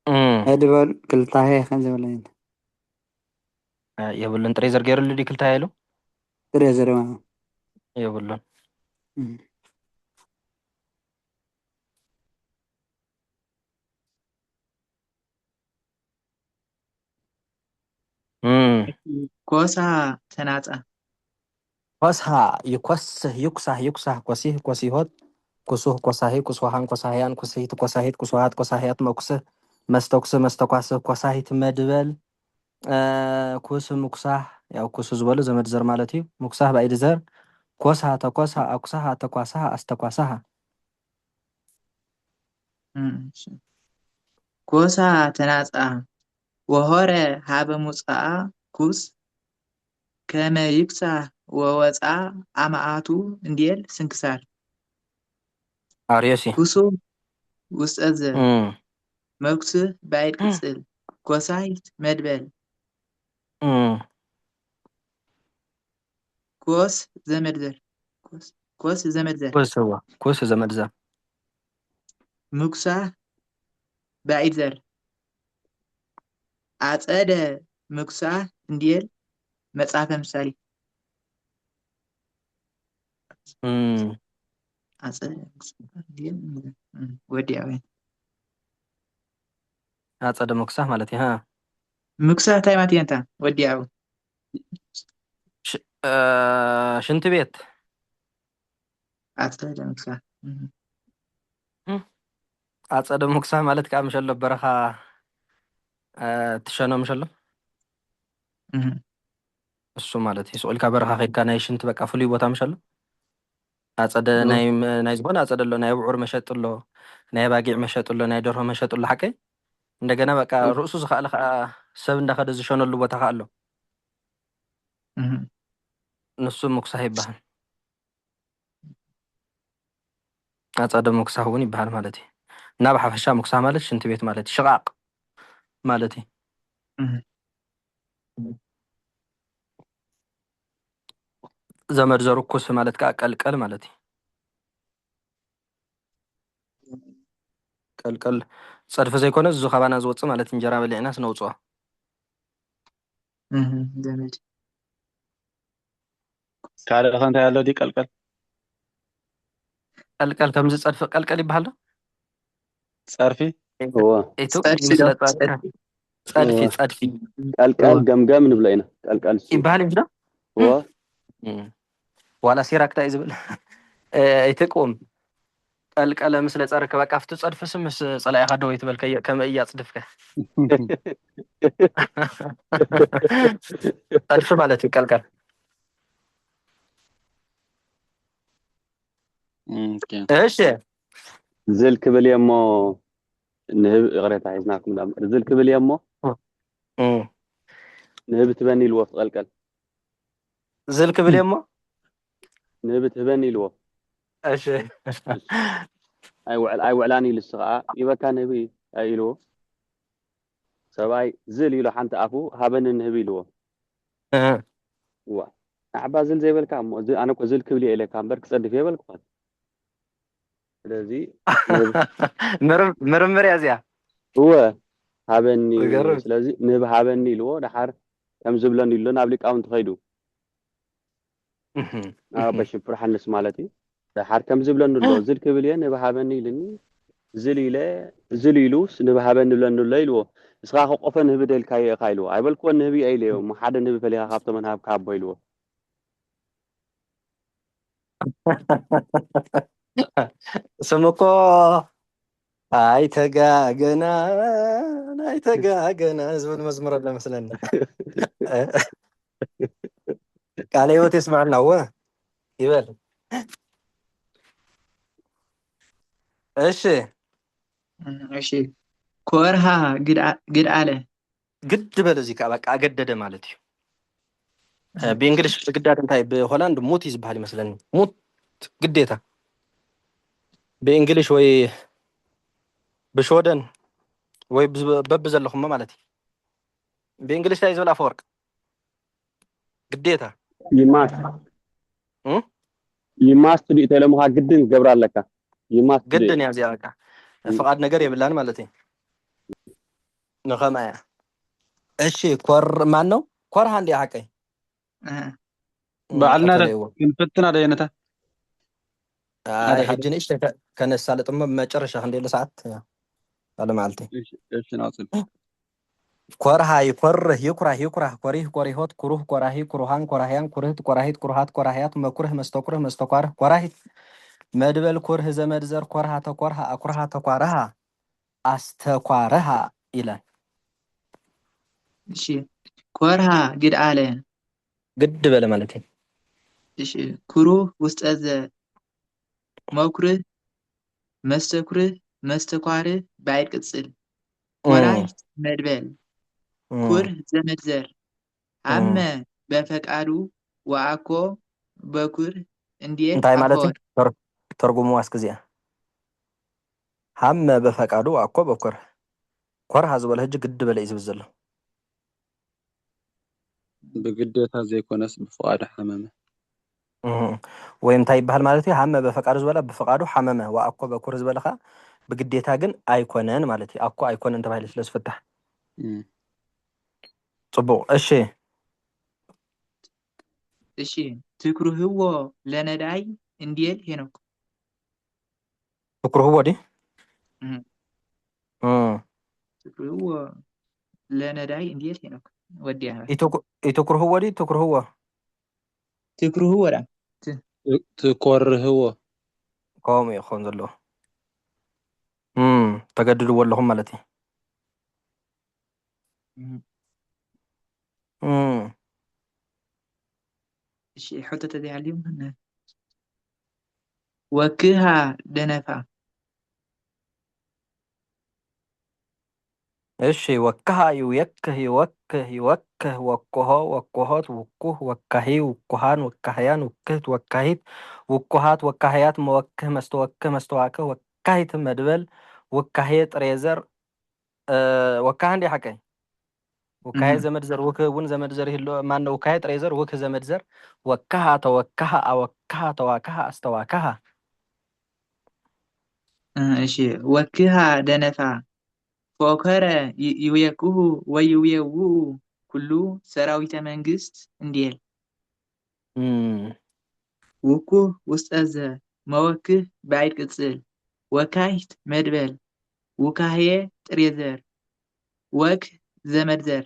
እም፣ ሕድበል ክልታሄ ከም ዝበለ የብሉን። ጥሬ ዘር ገይሩሉ ድዩ ክልተ ሃይሉ? ጥሬ ዘረባ የብሉን። እም። እም፣ ኮሳ ተናጻ ኮስሃ፣ ይኮስህ፣ ይኩሳህ፣ ይኩሳህ፣ ኮሲህ፣ ኮሲሆት፣ ኩሱህ፣ ኮሳሂ፣ ኩስዋሃን፣ ኮሳህያን፣ ኩስሂት፣ ኮሳሂት፣ ኩስዋሃት፣ ኮሳህያት፣ መኩስህ፣ መስተኩስህ፣ መስተኳስህ፣ ኮሳሂት፣ መድበል፣ እ፣ ኩስ፣ ምኩሳህ፣ ያው ኩሱ ዝበሉ ዘመድ ዘር ማለት እዩ። ምኩሳህ ባኢድ ዘር፣ ኮስሃ፣ ተኮስሃ፣ ኣኩሳሃ፣ ተኳሳሃ፣ ኣስተኳሳሃ። እም፣ እሺ። ኮሳ ተናጻ ወሆረ ሃበ ሙጻኣ ኩስ ከመ ይብጻሕ ወወጻ ኣማኣቱ እንዴል ስንክሳር ኣርዮሲ። ኩሱ ውስጠዘ እም፣ መኩስህ ባይድ ቅጽል ኮሳይት መድበል እም፣ ኮስ ዘመድዘር ኮስ- ኮስ ዘመድዘር ኩስ፣ እዋ፣ ኩስ ዘመድ ዘር። ምኩሳህ ባኢድ ዘር ኣጸደ ምኩሳህ እንዴል መጽሐፈ ምሳሌ እም፣ ኣጸደ ምኩሳህ እንዴል እም፣ ወዲያዊ ኣጸደ ምኩሳህ ማለት እዩ። ሃ፣ ምኩሳህ እንታይ ማለት እዩ? እንታ ወዲያዊ ሽ- እ፣ ሽንቲ ቤት። ኣጸደ ምኩሳህ እም፣ እም፣ ኣጸደ ምኩሳህ ማለት ከዓ ምሸሎ በረኻ፣ እ፣ ትሸኖ ምሸሎ እም፣ እሱ ማለት እዩ። ስቑልካ በረኻ ከድካ ናይ ሽንቲ በቃ ፍሉይ ቦታ ምሸሎ ኣጸደ እም፣ ናይ ም- ናይ ዝኾነ ኣጸደ ኣሎ፣ ናይ ኣብዑር መሸጢ ኣሎ፣ ናይ ኣባጊዕ መሸጢ ኣሎ፣ ናይ ደርሆ መሸጢ ኣሎ። ሓቀይ እንደገና በቃ እም፣ ርእሱ ዝኸኣለ ከዓ ሰብ እንዳኸደ ዝሸነሉ ቦታ ከዓ ኣሎ። እም፣ ንሱ ምኩሳህ ይበሃል። ኣጸደ ምኩሳህ እውን ይበሃል ማለት እዩ። እና ብሓፈሻ ምኩሳህ ማለት ሽንቲ ቤት ማለት እዩ። ሽቓቕ ማለት እዩ። እም፣ ዘመድ ዘርኩስ ማለት ከዓ ቀልቀል ማለት እዩ። ቀልቀል ጸድፊ ዘይኮነ፣ እዚ ካባና ዝወጽእ ማለት እንጀራ በሊዕና ስነውጽኦ። እም፣ ዘመድ ካልእ ከ እንታይ ኣሎ ድዩ ቀልቀል? ቀልቀል ከምዚ ጸድፊ ቀልቀል ይበሃል ዶ? ጸርፊ? እዎ። ኢቱ ጸድፊ ምስለ ዶ? ጸድፊ ጸድፊ እዎ። ጸድፊ ቀልቀል እዎ። ገምገም ንብሎ ኢና። ቀልቀል እሱ። ይበሃል እዩ ዶ? እዎ። እም። ዋላ ሲራክ እንታይ እዩ ዝብል? እ፣ ኣይትቅውም። ቀልቀለ ምስለ ጸርክ፣ በቃ፣ ኣብቲ ጸድፍሲ ምስ ጸላኢኻ ደው ይትበል፣ ከየ-፣ ከመ እያጽድፍከ። ጸድፊ ማለት እዩ ቀልቀል። እም፣ ኦኬ። እሺ። ዝል ክብል እየ እሞ ንህብ፣ ይቕሬታ ሒዝናኩም ዳ እምበር። ዝል ክብል እየ እሞ እም። ንህብ ትበኒ ኢልዎ፣ ትቐልቀል። ዝል ክብል እየ እሞ? ንህብ ትህበኒ ኢልዎ። እሺ። ኣይውዕል-፣ ኣይውዕላን ኢሉ፣ እሱ ኸዓ ይበካ ንህቢ ኣይ ኢልዎ። ሰብኣይ ዝል ኢሉ ሓንቲ ኣፉ ሃበኒ ንህቢ ኢልዎ። እ። ዋ፣ ንዓባ ዝል ዘይበልካ እሞ፣ እዚ ኣነ እኮ ዝል ክብል እየ ኢለካ እምበር ክጸድፍ እየ በልኩኻ። ስለዚ ንህብ ምርም-፣ ምርምር እያ እዚኣ። እወ፣ ሃበኒ። ዝገርም። ስለዚ ንህብ ሃበኒ ኢልዎ፣ ደሓር ከም ዝብለኒ ኢሉ ናብ ሊቃውንቲ ኸይዱ። እህ፣ ኣብ ኣባ እህ። ሽብር ሓንስ ማለት እዩ። ደሓር ከም ዝብለኒ ኣሎ፣ እህ። ዝል ክብል እየ፣ ንህብ ሃበኒ ኢልኒ። ዝል ኢለ፣ ዝል ኢሉስ ንህብ ሃበኒ ብለኒ ኣሎ ኢልዎ። ንስኻ ከቆፈ ንህቢ ደልካዮ ኢኻ ኢልዎ። ኣይበልክዎን ንህቢ እየ ኢለዮ፣ እሞ ሓደ ንህቢ ፈሊኻ ካብቶም ንሃብካ ኣቦ ኢልዎ። ስም እኮ ኣይተጋገና፣ ኣይተጋገና ዝብል መዝሙር ኣሎ መስለኒ። ቃለ ህይወት የስምዐና፣ እወ፣ ይበል። እሺ። እሺ። ኮርሃ ግድኣ-፣ ግድኣለ። ግድ በለ፣ እዚ ከዓ በቃ ኣገደደ ማለት እዩ። እ፣ ብእንግሊሽ ግዳድ እንታይ፣ ብሆላንድ ሙት እዩ ዝበሃል ይመስለኒ። ሙት ግዴታ። ብእንግሊሽ ወይ ብሽወደን ወይ ብዝ- በብዘለኹሞ ማለት እዩ። ብእንግሊሽ እንታይ እዩ ዝብል ኣፈወርቅ? ግዴታ ይማስ እም? ይማስ ድዩ ተለምኻ ግድን ክገብራ ኣለካ። ይማስ ድዩ ግድን እያ እዚኣ። በቃ ፍቓድ ነገር የብላን ማለት እዩ። ንኸምኣ እያ። እሺ ኮር ማን ነው? ኮርሃ እንዲያ ሓቀይ ኣህ፣ ባዕልና ዶ ቀተለይዎ። ክንፍትና ዶ የነታ? ሓደ ኣይ ሓደ። ሕጂ ንእሽተይ ከ- ከነሳልጥ እሞ ብመጨረሻ ክንደየሉ ሰዓት ቃለ መዓልቲ እሺ፣ እሺ፣ ናውፅል። ኮርሃ ይኮርህ ይኩራህ ይኩራህ ኮሪህ ኮሪሆት ኩሩህ ኮራሂ ኩሩሃን ኮራህያን ኩርህት ኮራሂት ኩሩሃት ኮራህያት መኩርህ መስተኩርህ መስተኳርህ ኮራሂት መድበል ኩርህ ዘመድ ዘር ኮርሃ ተኮርሃ ኣኩርሃ ተኳርሃ ኣስተኳርሃ ይለን። እሺ ኮርሃ ግድ ኣለ። ግድ በለ ማለት እዩ። እሺ ኩሩህ ውስጠ ዘር መኩርህ መስተኩርህ መስተኳርህ ባዕድ ቅጽል እም፣ ኮራሂት መድበል እም፣ ኩርህ ዘመድ ዘር እም። ሀመ በፈቃዱ ወአኮ በኩር እንዴት እንታይ ማለት እዩ? አኮን ተር- ተርጉምዋ እስኪ እዚኣ። ሀመ በፈቃዱ ወአኮ በኩር። ኮርሃ ዝበለ ሕጂ ግድ በለ እዩ ዝብል ዘሎ። ብግዴታ ዘይኮነስ ብፍቓዱ ሓመመ። እህ። ወይ እንታይ ይበሃል ማለት እዩ? ሀመ በፈቃዱ ዝበለ ብፍቓዱ ሓመመ ወአኮ በኩር ዝበለ ኸዓ ብግዴታ ግን ኣይኮነን ማለት እዩ። ኣኮ ኣይኮነን ተባሂሉ ስለ ዝፍታሕ። እም። ጽቡቕ። እሺ እሺ ትኩርህዎ ለነዳይ እንዴል ሄኖክ ትኩርህዎ ድዩ? እህ። እም። ትኩርህዎ ለነዳይ እንዴል ሄኖክ ወዲያ ኢትኩ- ኢትኩርህዎ ድዩ? ትኩርህዎ ትኩርህዎ ዳ ትኮርህዎ። ከምኡ እዩ ክኸውን ዘለዎ። እም፣ ተገድድዎ ኣለኹም ማለት እዩ። እህ። እም፣ እሺ ሕቶ ተዘይሃልዩ ወክሃ ደነፋ እሺ ወክሃ ይውየክህ ይወክህ ይወክህ ወክሆ ወክሆት ውኩህ ወካሂ ውኩሃን ወካህያን ውክህት ወካሂት ውኩሃት ወካህያት መወክህ መስተወክህ መስተዋክህ ወካሂት መድበል ውካሄ ጥሬ ዘር እ፣ ወካህ እንዲ ሓቀይ ውካሄ እህ። ዘመድ ዘር ውክህ እውን ዘመድ ዘር ይህሉ ማነው ውካሄ ጥሬ ዘር ውክህ ዘመድ ዘር ወካሃ ተወካሃ ኣወካሃ ተዋካሃ ኣስተዋካሃ እሺ ወክሃ ደነፋ ፎከረ ይ- ይውየክሁ ወይውየውኡ ኩሉ ሰራዊተ መንግስት እንዴል እም፣ ውኩህ ውስጠዘ መወክህ ባዕድ ቅጽል ወካይት መድበል ውካህየ ጥሬ ዘር ወክ ዘመድ ዘር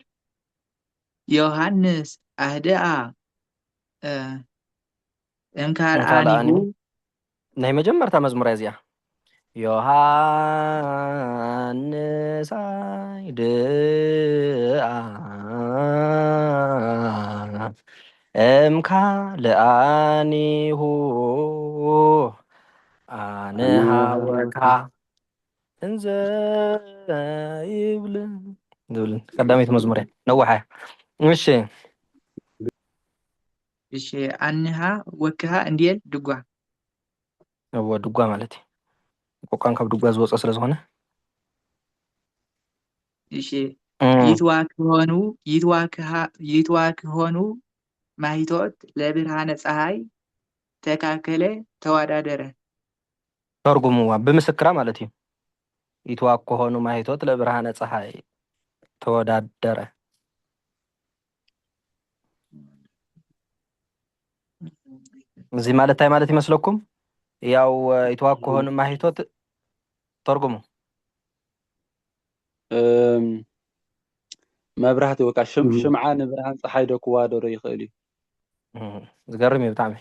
ዮሃንስ ኣህደኣ እ፣ እምካልኣኒሁ እንካልኣኒሁ ናይ መጀመርታ መዝሙር እያ እዚኣ። ዮሃንስ ኣይድኣ እምካልኣኒሁ ኣነ ሃወካ እንዘ ይብል ዝብል ቀዳመይቲ መዝሙር እያ። ነዋሓ እያ። እሺ እሺ ኣንሃ ወክሃ እንዴል ድጓ እዎ ድጓ ማለት እዩ። ቆቋን ካብ ድጓ ዝወፀ ስለ ዝኾነ እሺ እም፣ ይትዋክሆኑ ይትዋክሃ ይትዋክሆኑ ማሂቶት ለብርሃነ ፀሃይ ተካከለ ተዋዳደረ ተርጉምዋ ብምስክራ ማለት እዩ። ይትዋክሆኑ ማሂቶት ለብርሃነ ፀሃይ ተወዳደረ። እዚ ማለት እንታይ ማለት ይመስለኩም? ያው ይትዋክሆኑ ማሂቶት ተርጉሙ። እም፣ መብራህቲ ወቃ ሽም- ሽምዓ ንብርሃን ፀሓይ ዶ ክዋደዶ ይኽእል እዩ? እም፣ ዝገርም እዩ ብጣዕሚ።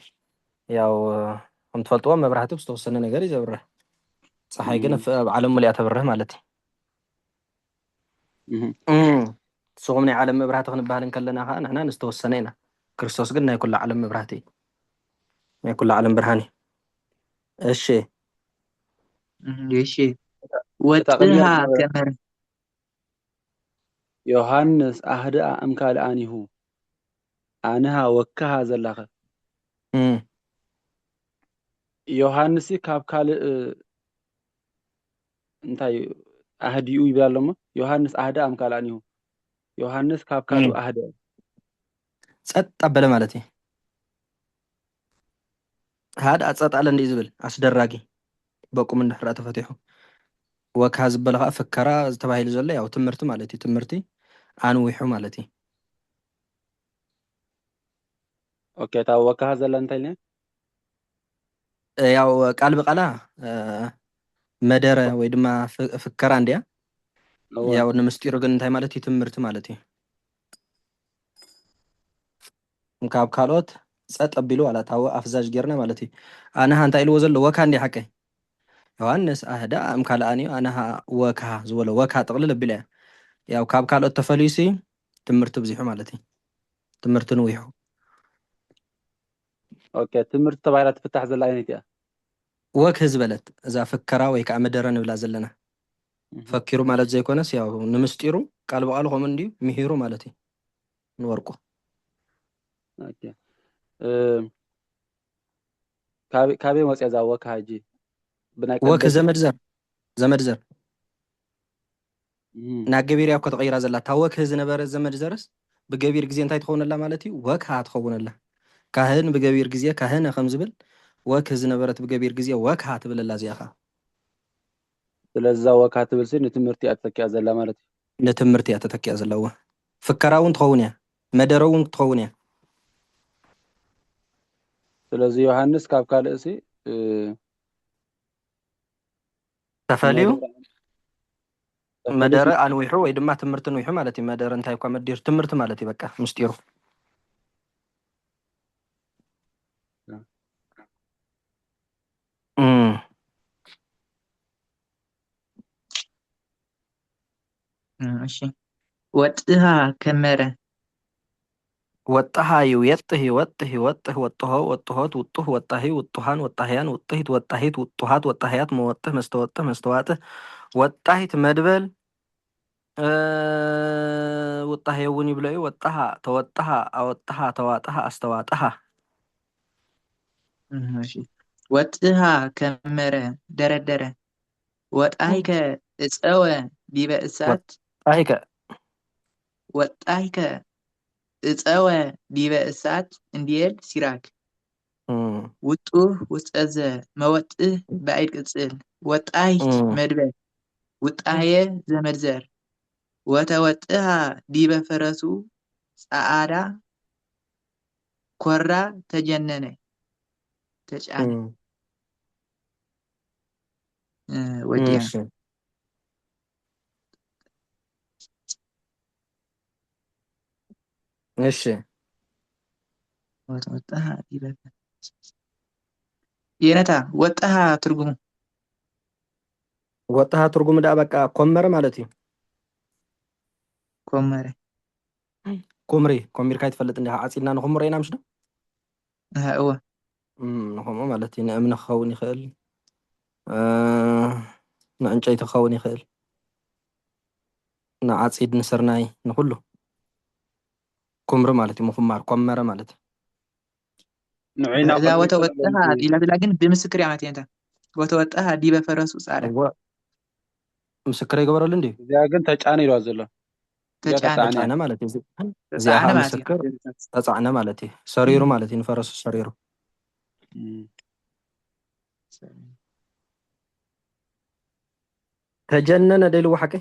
ያው ከም ትፈልጥዎ መብራህቲ ብዝተወሰነ ነገር እዩ ዘብርህ። ፀሓይ ግን ኣብ ዓለም ሙሉኣ ተብርህ ማለት እዩ። እህ። እም፣ ንስኹም ናይ ዓለም መብራህቲ ክንበሃል እንከለና ከዓ ንሕና ንዝተወሰነ ኢና። ክርስቶስ ግን ናይ ኩላ ዓለም መብራህቲ እዩ። ናይ ኩላ ዓለም ብርሃን እዩ። እሺ እሺ ወጥሃ ከመር ዮሃንስ ኣህድኣ እምካልኣኒሁ ኣንሃ ወክሃ ዘላኸ እም፣ ዮሃንስ ካብ ካልእ እንታይ ኣህዲኡ ይብል ኣሎ እሞ ዮሃንስ ኣህደ ኣምካልኣኒሁ። ዮሃንስ ካብ ካልኡ ኣህደ። ጸጥ ኣበለ ማለት እዩ። ሃድ ኣጸጥ ኣለ እንዲዩ ዝብል ኣስደራጊ በቁም እንድሕራ ተፈቲሑ። ወካ ዝበለ ከዓ ፍከራ ዝተባሂሉ ዘሎ ያው ትምህርቲ ማለት እዩ። ትምህርቲ ኣንዊሑ ማለት እዩ። ኦኬ፣ እታ ወካሃ ዘላ እንታይ ኢልና? ያው ቃል ብቃላ መደረ ወይ ድማ ፍከራ እንዲያ። ያው ንምስጢሩ ግን እንታይ ማለት እዩ? ትምህርቲ ማለት እዩ። ካብ ካልኦት ጸጥ ኣቢሉ ዋላ ታወ ኣፍዛዥ ጌርና ማለት እዩ። ኣነ ሃንታ ኢልዎ ዘሎ ወካ እንዲ ሓቀይ ዮሃንስ ኣህዳ እም ካልኣን እዩ። ኣነ ወካ ዝበሎ ወካ ጥቕልል ኣቢለ ያው ካብ ካልኦት ተፈልዩሲ ትምህርቲ ብዚሑ ማለት እዩ። ትምህርቲ ንዊሑ። ኦኬ፣ ትምህርቲ ተባሂላ ትፍታሕ ዘላ ኣይነት እያ? ወክ ዝበለት እዛ ፍከራ ወይ ከዓ መደረ ንብላ ዘለና። ፈኪሩ ማለት ዘይኮነስ ያው ንምስጢሩ ቃል ብቃሉ ከምኡ እንዲዩ ምሂሩ ማለት እዩ። ንወርቁ ኦኬ። እ፣ ካበይ፣ ካበይ መፅያ እዛ ወክ ሃጂ? ብናይ ወክ ቀደም ዘመድ ዘር ዘመድ ዘር እም፣ ናብ ገቢር እያ እኮ ተቐይራ ዘላ። እታ ወክህ ዝነበረት ዘመድ ዘርስ ብገቢር ግዜ እንታይ ትኸውን ኣላ ማለት እዩ? ወክሃ ትኸውን ኣላ። ካህን ብገቢር ግዜ ካህነ ከም ዝብል ወክህ ዝነበረት ብገቢር ግዜ ወክሃ ትብል ኣላ እዚኣ ኸዓ። ስለዚ እዛ ወካ ትብል ሲ ንትምህርቲ እያ ተተኪኣ ዘላ ማለት እዩ። ንትምህርቲ እያ ተተኪኣ ዘለዋ። ፍከራ እውን ትኸውን እያ፣ መደረ እውን ትኸውን እያ። ስለዚ ዮሃንስ ካብ ካልእ ሲ እ፣ ተፈልዩ መደረ ተፈልዩ መደረ ኣንዊሑ ወይ ድማ ትምህርቲ ንዊሑ ማለት እዩ። መደረ እንታይ እኳ መዲር ትምህርቲ ማለት እዩ። በቃ ምስጢሩ እም። እሺ። ወጥሃ ከመረ ወጣሃ ይው የጥህ ይወጥህ ይወጥህ ወጥሆ ወጥሆት ውጡህ ወጣሂ ውጡሃን ወጣህያን ውጥሂት ወጣሂት ውጡሃት ወጣህያት መወጥህ መስተወጥህ መስተዋጥህ ወጣሂት መድበል እ፣ ውጣሄ እውን ይብሎ እዩ። ወጣሃ ተወጣሃ ኣወጣሃ ተዋጣሃ ኣስተዋጣሃ። እሺ። ወጥሃ ከመረ ደረደረ ወጣሂከ እፀወ ዲበ እሳት ወጣሂከ ወጣሂከ እፀወ ዲበ እሳት እንዲየል ሲራክ እም፣ ውጡህ ውፀዘ መወጥህ ባኢድ ቅፅል ወጣሂት እም፣ መድበል ውጣሄ ዘመድዘር ወተወጥሃ ዲበ ፈረሱ ፀዓዳ ኮራ ተጀነነ ተጫነ እም። እ፣ ወዲያ እሺ እሺ ወተወጥሃ ዲበ የነታ ወጥሃ ትርጉሙ ወጥሃ ትርጉሙ ደኣ በቃ ኮመረ ማለት እዩ። ኮመረ ኩምሪ ኮሚርካ ይትፈልጥ እንዲኻ? ዓፂድና ንኹምሮ ኢና ምሽ ዶ? እህ፣ እወ እም፣ ንኸምኡ ማለት እዩ። ንእምኒ ክኸውን ይኽእል፣ እ፣ ንዕንጨይቲ ክኸውን ይኽእል፣ ንዓፂድ፣ ንስርናይ፣ ንኹሉ ኩምሪ ማለት እዩ። ምኹማር፣ ኮመረ ማለት እዩ። ንዑይና እዛ ወተወጥሃ ኢላ ትብላ ግን ብምስክር እያ ማለት እያ። ወተወጥሃ ዲበ ፈረሱ ፃዕዳ እወ፣ ምስክር ይገበረሉ እንዲ እዚኣ ግን ተጫነ ኢልዋ ዘሎ። እዚኣ ተጫነ። ተፃዕነ። ተፃዕነ ማለት እዩ። እዚኣ ተፃዕነ ከዓ ማለት እዩ። ምስክር ተፃዕነ ማለት እዩ። ሰሪሩ ማለት እዩ። ንፈረሱ ሰሪሩ እም። ተጀነነ ደልዎ ሓቂ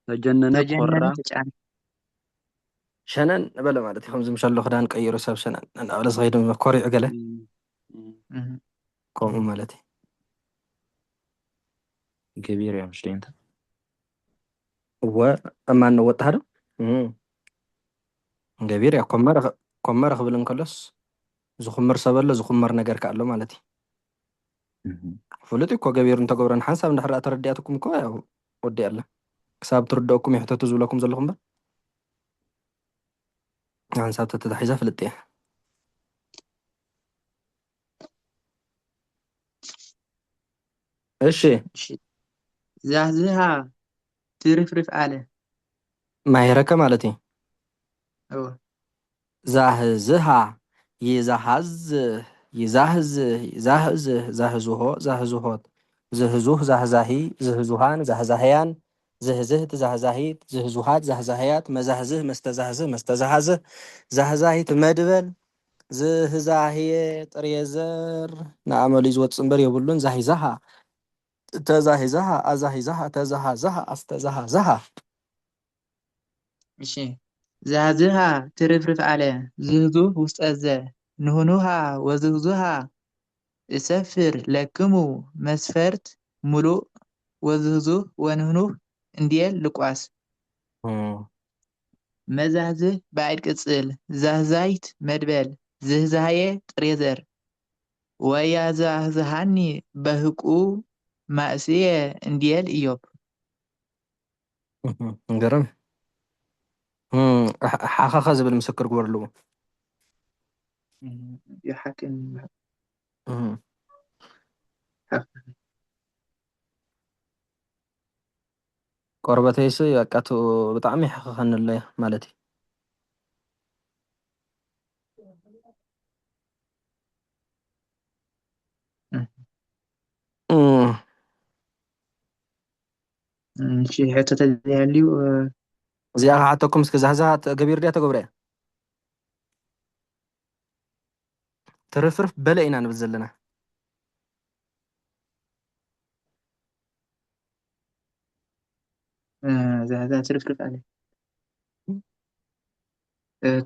ተጀነነ ተጀነነ ኮራ። ተጫነ። ሸነን በለ ማለት እዩ። ከምዚ ምሸሎ ክዳን ቀይሩ ሰብ ሸነን እናበለ ዝኸይድ ኮሪዑ ገለ እም፣ እም። እህ። ከምኡ ማለት እዩ። ገቢር እዮም ሽደንተ እወ እማን ወጣሃዶ እም። ገቢር እያ ኮመረ ኸ- ኮመረ ክብል እንከሎስ ዝኹምር ሰብ ኣሎ፣ ዝኹመር ነገር ከ ኣሎ ማለት እዩ። ፍሉጥ እኮ ገቢሩ እንተገብረን ሓንሳብ እንድሕር ተረዲኣትኩም እኮ ያው ወዲኣ ኣላ። ክሳብ ትርደአኩም ይሕተቱ ዝብለኩም ዘለኹም እምበር ሓንሳብ ተተታሒዛ ፍልጥ እያ። እሺ እሺ። ዛህዝሃ ትርፍርፍ ኣለ። ማሄረከ ማለት እዩ። እወ። ዛህዝሃ ይዛሃዝህ ይዛህዝህ ይዛህዝህ ዛህዝሆ ዛህዝሆት ዝህዙህ ዛህዛሂ ዝህዙሃን ዛህዛህያን ዝህዝህት ዛህዛሂት ዝህዙሃት ዛህዛህያት መዛህዝህ መስተዛህዝህ መስተዛሃዝህ ዛህዛሂት መድበል ዝህዛህየ ጥሬ ዘር ንኣመሉ እዩ ዝወጽእ እምበር የብሉን። ዛሂዛሃ ተዛሂዛሃ ኣዛሂዛሃ ተዛሃዛሃ ኣስተዛሃዛሃ። እሺ። ዛህዝሃ ትርፍርፍ ኣለ ዝህዙህ ውስጠዘ ንህኑሃ ወዝህዙሃ እሰፍር ለክሙ መስፈርት ሙሉእ ወዝህዙህ ወንህኑህ እንድየል ልቋስ። መዛህዝህ ባዕድ ቅጽል ዛህዛይት መድበል ዝህዛህየ ጥሬዘር ወያዛህዝሃኒ በህቁ ማእስየ እንድየል ኢዮብ። ገርም። ሓኸኸ ዝብል ምስክር ግበርልዎ። ይሓቅን ቆርበተይሲ በቃ ብጣዕሚ ይሓኸኸኒ ኣሎ ማለት እዩ። እሺ፣ ሕቶ ተዘይሃልዩ እዚኣ ክሓተኩም እስኪ። ዛህዛሃ ገቢር ድያ ተገብረ? ትርፍርፍ በለ ኢና ንብል ዘለና። ዛህዛሃ ትርፍርፍ ኣለ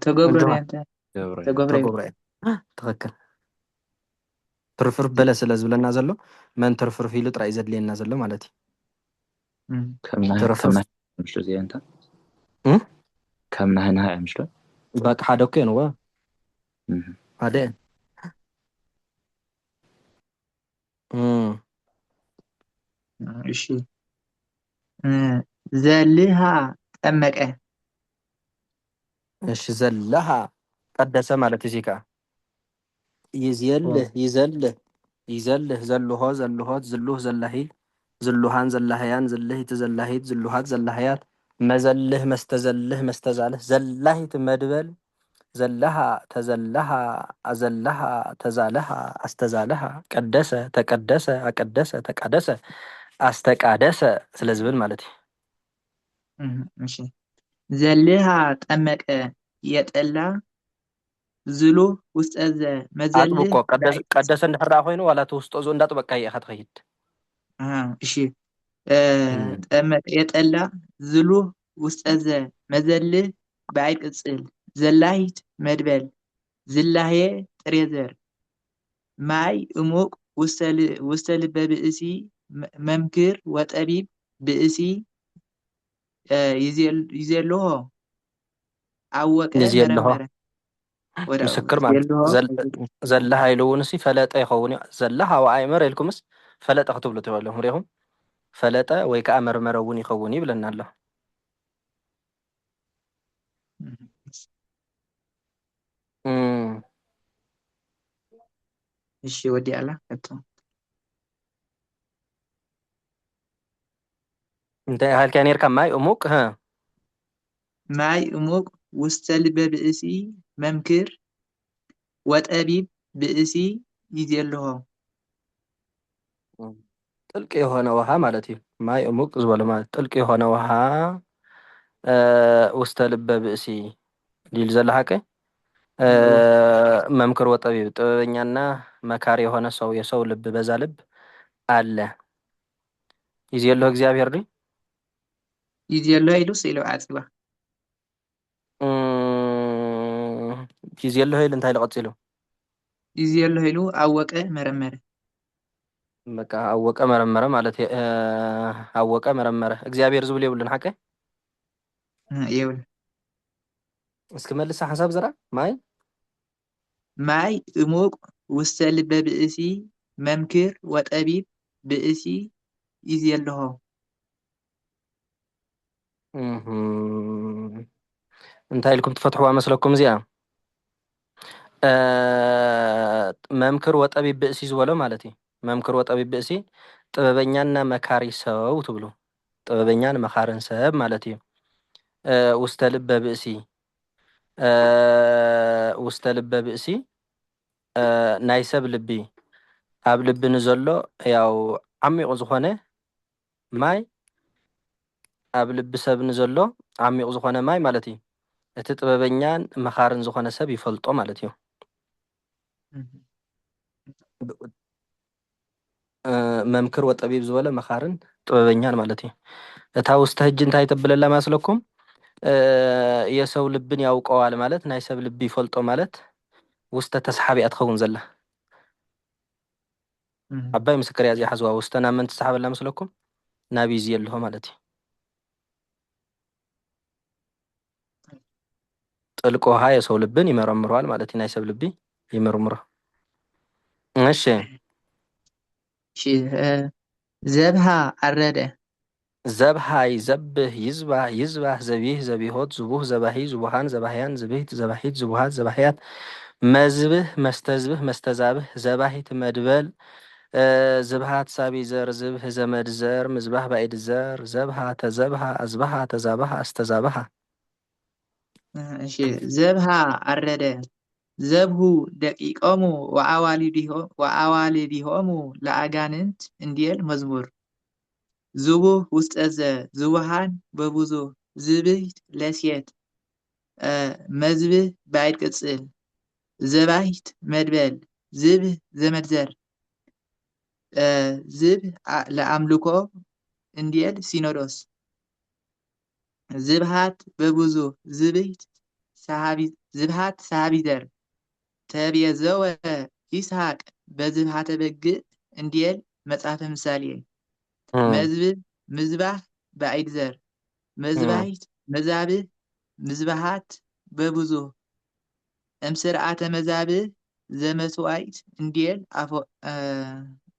ተገብረ ተገብረ ትኽክል። ትርፍርፍ በለ ስለ ዝብለና ዘሎ መን ትርፍርፍ ኢሉ ጥራይ ዘድልየና ዘሎ ማለት እዩ። ከም ናህና ምሽሎ እዚኣ እንታ ከም ናህና ምሽሎ በቃ ሓደ እኮ የንዋ ሓደ እሺ ዘልሃ ጠመቀ እሺ ዘለሃ ቀደሰ ማለት እዚ ከኣ ይዝየልህ ይዘልህ ይዘልህ ዘልሆ ዘልሆት ዝሉህ ዘላሂ ዝሉሃን ዘላህያን ዝልህቲ ዘላሂት ዝሉሃት ዘላህያት መዘልህ መስተዘልህ መስተዛልህ ዘላሂት መድበል ዘለሃ ተዘለሃ ኣዘለሃ ተዛለሃ ኣስተዛለሃ ቀደሰ ተቀደሰ ኣቀደሰ ተቃደሰ ኣስተቃደሰ ስለ ዝብል ማለት እዩ። ዘልሃ ጠመቀ የጠላ ዝሉ ውስጠዘ መዘልህ ቀደሰ እንድሕር ደኣ ኮይኑ ዋላ እቲ ውስጦ ዙ እንዳጥበቅካ ኢኻ ትኸይድ። እሺ ጠመቀ የጠላ ዝሉ ውስጠዘ መዘልህ ብኣይ ቅጽል ዘላሂት መድበል ዝላህየ ጥሬዘር ማይ እሙቅ ውስተ ልበ ብእሲ መምክር ወጠቢብ ብእሲ ይዜልሆ ኣወቀ ይዜልሆ መረመረ ምስክር ማለት ዘለሃ ኢሉ እውን ሲ ፈለጠ ይኸውን እዩ። ዘለሃ ወኣይመረ ኢልኩምስ ፈለጠ ክትብሉ ትኽእሉ ሪኹም ፈለጠ ወይ ከዓ መርመረ እውን ይኸውን ይብለና ኣሎ። እሺ ወዲኣላ። እንታይ ኢልካ ነርካ? ማይ እሙቅ ማይ እሙቅ ውስተ ልበ ብእሲ መምክር ወጠቢብ ብእሲ ይዜልሆ። ጥልቅ የሆነ ውሃ ማለት እዩ። ማይ እሙቅ ዝበሎ ማለት ጥልቅ የሆነ ውሃ ውስተ ልበ ብእሲ ሊል ዘሎ ሓቀ መምክር ወጠቢብ ጥበበኛና መካሪ የሆነ ሰው የሰው ልብ በዛ ልብ አለ። ይዜልሆ እግዚኣብሔር ድዩ? ይዜልሆ ኢሉ ስኢሉ ዓጺዋ። ይዜልሆ ኢሉ እንታይ ኢሉ ቀጺሉ? ይዜልሆ ኢሉ ኣወቀ መረመረ። በቃ ኣወቀ መረመረ ማለት ኣወቀ መረመረ እግዚኣብሔር ዝብል የብሉን ሓቀ የብሉ። እስኪ መልሳ ሓንሳብ ዘራ ማይ ማይ እሙቅ ውስተ ልበ ብእሲ መምክር ወጠቢብ ብእሲ ይዜልሆ። እንታይ ኢልኩም ትፈትሕዋ መስለኩም እዚኣ? መምክር ወጠቢብ ብእሲ ዝበሎ ማለት እዩ። መምክር ወጠቢብ ብእሲ ጥበበኛና መካሪ ሰው ትብሉ። ጥበበኛን መኻርን ሰብ ማለት እዩ። ውስተ ልበ ብእሲ ውስተ ልበ ብእሲ ናይ ሰብ ልቢ ኣብ ልቢ ንዘሎ ያው ዓሚቑ ዝኾነ ማይ ኣብ ልቢ ሰብ ንዘሎ ዓሚቕ ዝኾነ ማይ ማለት እዩ። እቲ ጥበበኛን መኻርን ዝኾነ ሰብ ይፈልጦ ማለት እዩ። መምክር ወጠቢብ ዝበለ መኻርን ጥበበኛን ማለት እዩ። እታ ውስተ ህጂ እንታይ ተብለላ መስለኩም? የሰው ልብን ያውቀዋል ማለት ናይ ሰብ ልቢ ይፈልጦ ማለት ውስተ ተስሓብ እያ ትኸውን ዘላ። ዓባይ ምስክር እያ እዚኣ ሓዝዋ። ውስተ ናብ መን ትስሓበላ መስለኩም? ናብ ኢዚ ኣለኹ ማለት እዩ። ጥልቅ ውሃ የሰው ልብን ይመረምረዋል ማለት እዩ። ናይ ሰብ ልቢ ይምርምሮ። እሺ። እሺ፣ እ፣ ዘብሃ ኣረደ። ዘብሃ ይዘብህ ይዝባህ ይዝባህ ዘቢህ ዘቢሆት ዝቡህ ዘባሂ ዝቡሃን ዘባህያን ዝብህት ዘባሂት ዝቡሃት ዘባህያት መዝብህ መስተዝብህ መስተዛብህ ዘባሂት መድበል እ፣ ዝብሃት ሳቢ ዘር ዝብህ ዘመድ ዘር ምዝባህ ባኢድ ዘር ዘብሃ ተዘብሃ ኣዝባሃ ተዛባሃ ኣስተዛባሃ። እሺ፣ ዘብሃ ኣረደ። ዘብሁ ደቂቆሙ ወኣዋልዲሆ-፣ ወኣዋልዲሆሙ ለኣጋንንት እንዲል መዝሙር። ዝቡህ ውስጠዘ ዝቡሃን በብዙ ዝብህት ለሴት እ፣ መዝብህ ባይድ ቅጽል ዘባሂት መድበል ዝብህ ዘመድዘር እ፣ ዝብህ ኣ-፣ ለኣምልኮ እንዲል ሲኖዶስ ዝብሃት በብዙ ዝብህት ሰሃቢ-፣ ዝብሃት ሰሃቢዘር ተቤዘወ ይስሐቅ በዝብሃተ በግዕ እንዲል መጽሐፈ ምሳሌ። እም፣ መዝብህ ምዝባህ ባዒድ ዘር እም፣ መዝባሂት መዛብህ ምዝባሃት በብዙ እም ስርዓተ መዛብህ ዘመስዋኢት እንዲል ኣፈ-፣ እ፣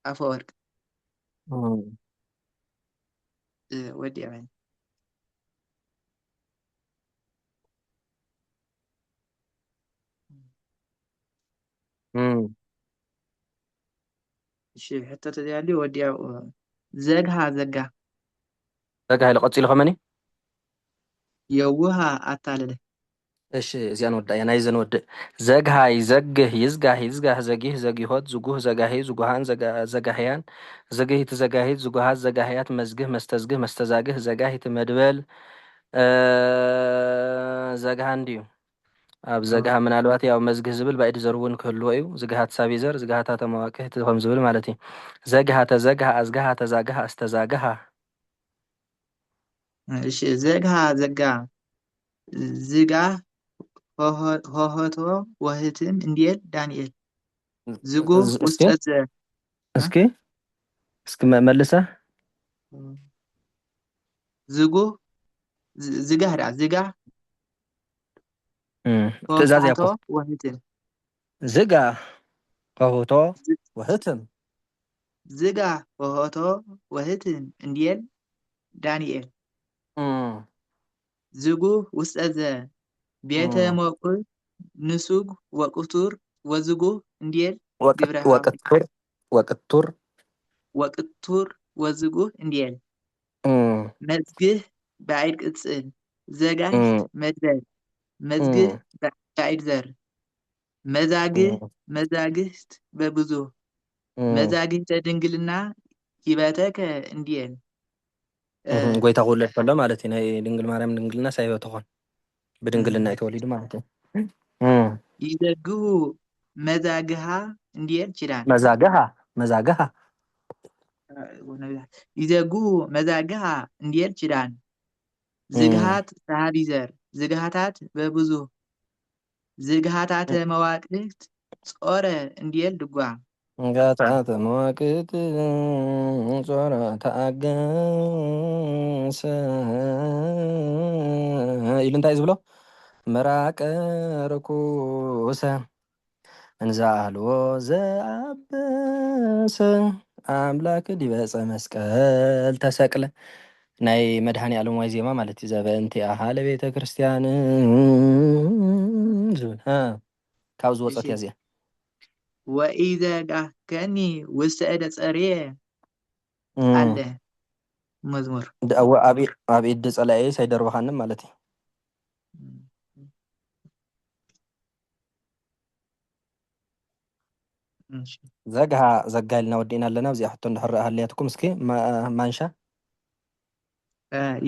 ኣፈወርቅ እም። እ፣ ወዲያ እም። እሺ፣ ሕቶ ተዘይሃልዩ ወዲያ፣ እ፣ ዘግሃ ዘጋ። ዘግሃ ኢሉ ቀጺሉ ከመኒ? የውሃ ኣታለለ። እሺ፣ እዚኣ ንወድእያ፣ ናይዚ ንወድእ። ዘግሃ ይዘግህ ይዝጋህ ይዝጋህ ዘጊህ ዘጊሆት ዝጉህ ዘጋሂ ዝጉሃን ዘጋ-፣ ዘጋህያን ዝግሂት ዘጋሂት ዝጉሃት ዘጋህያት መዝግህ መስተዝግህ መስተዛግህ ዘጋሂት መድበል፣ እ፣ ዘግሃ እንድዩ። ኣብ ዘግሃ ምናልባት ያው መዝግህ ዝብል ባዕዲ ዘር እውን ክህልዎ እዩ። ዝግሃት ሳቢዘር፣ ዝግሃታተ መዋቅህት ከም ዝብል ማለት እዩ። ዘግሃ፣ ተዘግሃ፣ ኣዝግሃ፣ ተዛግሃ፣ ኣስተዛግሃ። እሺ፣ ዘግሃ፣ ዘጋ፣ ዝጋ፣ ሆሆ-፣ ሆሆቶ፣ ወህትም፣ እንዲኤል፣ ዳንኤል። ዝጉ፣ ዝ-፣ እስኪ፣ ውስጠዘ። እስኪ፣ እስኪ መ-፣ መልሰ። ዝጉ፣ ዝ-፣ ዝጋ፣ ዳ፣ ዝጋ፣ እም፣ ትእዛዝ እያ ሆሆቶ፣ እኮ። ወህትም። ዝጋ፣ ሆሆቶ፣ ዝ-፣ ወህትም። ዝጋ፣ ሆሆቶ፣ ወህትም፣ እንዲኤል፣ ዳንኤል። እም። ዝጉ፣ ውስጠዘ፣ ቤተ እም። ሞቁ፣ ንሱግ፣ ወቅቱር፣ ወዝጉ፣ እንዲኤል፣ ወቅ-፣ ግብረ ሀዋ። ወቅቱር፣ ወቅቱር። ወቅቱር፣ ወዝጉ፣ እንዲኤል። እም። መዝግህ፣ ባዒድ ቅጽል፣ ዘጋህት፣ እም። መድበል፣ መዝግህ፣ እም። ባ-፣ ባዒድ ዘር። መዛግህ፣ እም። መዛግህት በብዙ። እም። መዛግህተ ድንግልና ይበተከ እንዲየን። እ፣ እም፣ ጎይታ ክውለድ ከሎ ማለት እዩ። ናይ ድንግል ማርያም ድንግልና ሳይበ ትኾን። ብድንግልና እም። እዩ ተወሊዱ ማለት እዩ። እም። ይዘግሁ መዛግሃ እንዲየል ኪዳን። መዛግሃ፣ መዛግሃ። ይዘግሁ መዛግሃ እንዲየል ኪዳን። እም። ዝግሃት ሰሃቢ ዘር፣ ዝግሃታት በብዙ ዝግሃታተ መዋቅት ጾረ እንዲየል ድጓ። ዝግሃታተ መዋቅት ጾረ ተኣገሰ ኢሉ እንታይ እዩ ዝብሎ? ምራቀ ርኩሰ እንዘ ኣልቦ ዘኣበሰ ኣምላክ ዲበ ዕፀ መስቀል ተሰቅለ። ናይ መድኃኔ ዓለም ዋይ ዜማ ማለት እዩ። ዘበእንቲኣሃ ለቤተ ክርስቲያን ዝብል፣ እ፣ ካብ ዝወፀት እሺ። እያ እዚኣ። ወኢዘጋከኒ ውስተ እደ ጸርየ እም። ኣለ መዝሙር። ድ-፣ ኣብ፣ ኣብ፣ ኣብ ኢድ ጸላኤ ሳይደርብኻኒ ማለት እዩ። እሺ። ዘግሃ፣ ዘጋ ኢልና ወዲእና ኣለና። ኣብዚኣ ሕቶ እንድሕር ሃልያትኩም እስኪ ማ-፣ ማንሻ።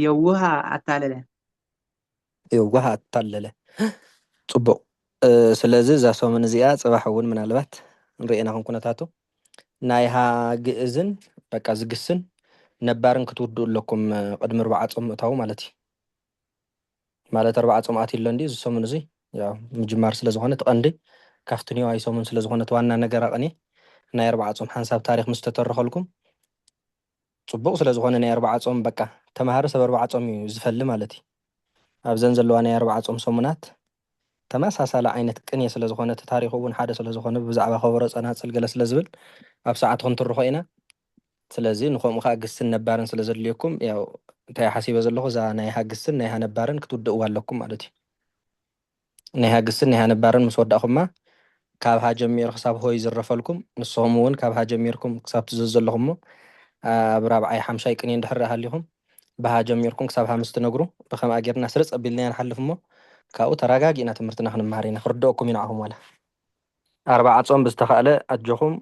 የውሃ ኣታለለ። የዋህ ኣታለለ። ጽቡቕ። ስለዚ እዛ ሰሙን እዚኣ ጽባሕ እውን ምናልባት ንርእየና ከም ኩነታቱ ናይ ሃ ግእዝን በቃ ዝግስን ነባርን ክትውድኡ ኣለኩም። ቅድሚ ኣርባዓ ጾም ምእታው ማለት እዩ። ማለት ኣርባዓ ጾም ኣትዩ ኣሎ እንዲ እዚ ሰሙን እዚ ያው ምጅማር ስለ ዝኾነ ትቐንዲ ካብቲ ኒዋይ ሰሙን ስለ ዝኾነ ዋና ነገር ኣቕኒ ናይ ኣርባዓ ጾም ሓንሳብ ታሪኽ ምስ ተተረኸልኩም ጽቡቕ ስለ ዝኾነ ናይ ኣርባዓ ጾም በቃ ተማሃሪ ሰብ ኣርባዓ ጾም እዩ ዝፈሊ ማለት እዩ። ኣብዘን ዘለዋ ናይ ኣርባዓ ጾም ሰሙናት ተመሳሳሊ ዓይነት ቅኔ ስለ ዝኾነ እቲ ታሪኹ እውን ሓደ ስለ ዝኾነ ብዛዕባ ከበሮ ጸናጽል ገለ ስለ ዝብል ኣብ ሰዓት ክንትርኾ ኢና። ስለዚ ንኸምኡ ከዓ ግስን ነባርን ስለ ዘድልየኩም ያው እንታይ ሓሲበ ዘለኹ እዛ ናይ ሃግስን ናይ ሃነባርን ክትውድእዋ ኣለኩም ማለት እዩ። ናይ ሃግስን ናይ ሃነባርን ምስ ወዳእኹማ ካብ ሃ ጀሚሩ ክሳብ ሆይ ዝረፈልኩም ንስኹም እውን ካብ ሃ ጀሚርኩም ክሳብ ትዘዝ ዘለኹሞ ኣብ ራብዓይ ሓምሻይ ቅኔ እንድሕር ሃሊኹም ብሃ ጀሚርኩም ክሳብ ሃምስ ትነግሩ ብከምኣ ጌርና ስርፅ ኣቢልናዮ ንሓልፍ እሞ ካብኡ ተረጋጊእና ትምህርትና ክንመሃር ኢና ክርድኦኩም እዩ ንዓኹም ዋላ ኣርባዓ ጾም ብዝተኻእለ ኣጆኹም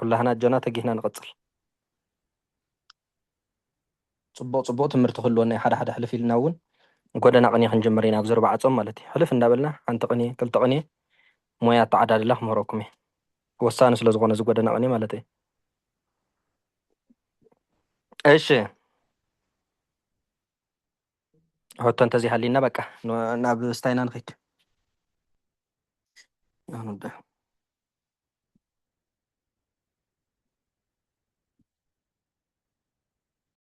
ኩላህና ኣጆና ተጊህና ንቐጽል ጽቡቕ ጽቡቕ ትምህርቲ ክህልወና እዩ ሓደ ሓደ ሕልፍ ኢልና እውን ጎደና ቅኔ ክንጅምር ኢና ኣብዚ ኣርባዓ ጾም ማለት እዩ ሕልፍ እንዳበልና ሓንቲ ቅኔ ክልተ ቅኔ ሞያ ኣተዓዳድላ ክምህረኩም እዩ ወሳኒ ስለ ዝኾነ እዚ ጎደና ቅኔ ማለት እዩ እሺ ሕቶ እንተዘይሃሊና በቃ ናብ ስታይና ንኸይድ